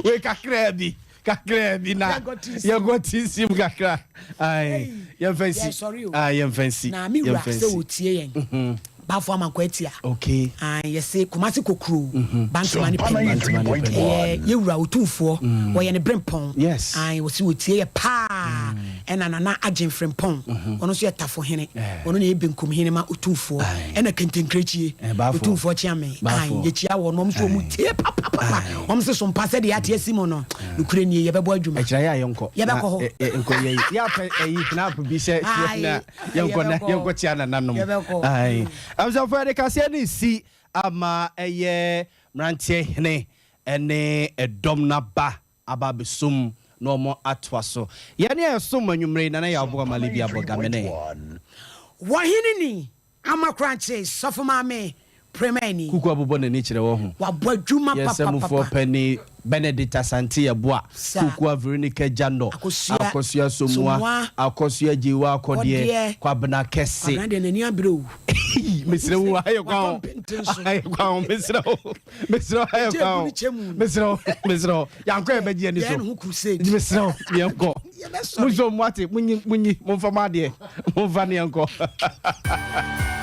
wei kakraa bi kakraa bi na yɛnkɔ tinsim kakra. Ae, yɛmfa nsi. Yɛsɔre o. Ae, yɛmfa nsi. Na me wura Yɛmfa sɛ nsi. ɔtie yɛn. Bafo Amankwa Atia. Okay. Ae, yɛse Kumasi Kokuroo, Mhm. Bantama ne Bantama Panyin. ne Panyin. Ɛyɛ yɛwura Otumfoɔ, Mm. wɔyɛ ne berempɔn. Yes. Ae, wɔse wɔtie yɛ paa. Ɛna Nana Agyen Frimpong, ɔno nso yɛ Tafohene. Eh. Ɔno na ɛyɛ Benkumhene ma Otumfoɔ. Ɛna Kentenkrɛkyie, Eh, Bafo. Otumfoɔ Kyeame. Ae, Bafo. yɛkyia wɔn, wɔn nso wɔn tie papapapa. Wɔn se so mpa sɛdeɛ ate asi mu no, nokorɛ nie, yɛbɛbɔ adwuma. Ɛkyerɛ yɛ a yɛnkɔ. Yɛbɛkɔ Na, hɔ. ɛ, ɛ, nkɔ yɛ yi. Yɛapɛ ɛyi snap bi sɛ Ae, na yɛnkɔ na yɛbɛkɔ. yɛnkɔ kyia nananom. Yɛbɛkɔ. Ae. Abusuafoɔ yɛde kaseɛ no resi ama ɛyɛ mmeranteɛ hene ɛne ɛdɔm no aba aba abɛsom na wɔn atoa so. Yɛne a yɛsom anwummere yi Nana Yaw Boama Libya Bɔgamene. Wɔhene ni Ama Korankye Sɔfo Maame Premani. Kuku abobɔ n'ani kyerɛ wɔ ho. Wabɔ adwuma Yɛn papapapa. sɛmufoɔ panin Benedict Asante Yeboah, Sa. Kukua Veronica Gyandɔ, Akosua Akosua Somoa, Somoa. Akosua Gyewa Akɔdeɛ, Kɔdeɛ. Kwabena Kɛse. Kwabena deɛ n'ani abere o. Mesrɛ wo, ayɛ kwan Watɔ o. mpenten so. Ayɛ kwan o, mesrɛ wo. Mesrɛ wo, ayɛ Gye kwan egu o. ne kyɛ mu no. Mesrɛ wo, mesrɛ wo. Yɛankɔ a yɛbɛgye ani Yɛyɛ so. ne ho crusade. Nti mesrɛ wo, yɛnkɔ. Yɛbɛsɔre. Monso mo ate, monyi, monyi, momfa mo adeɛ, momfa ne yɛnkɔ.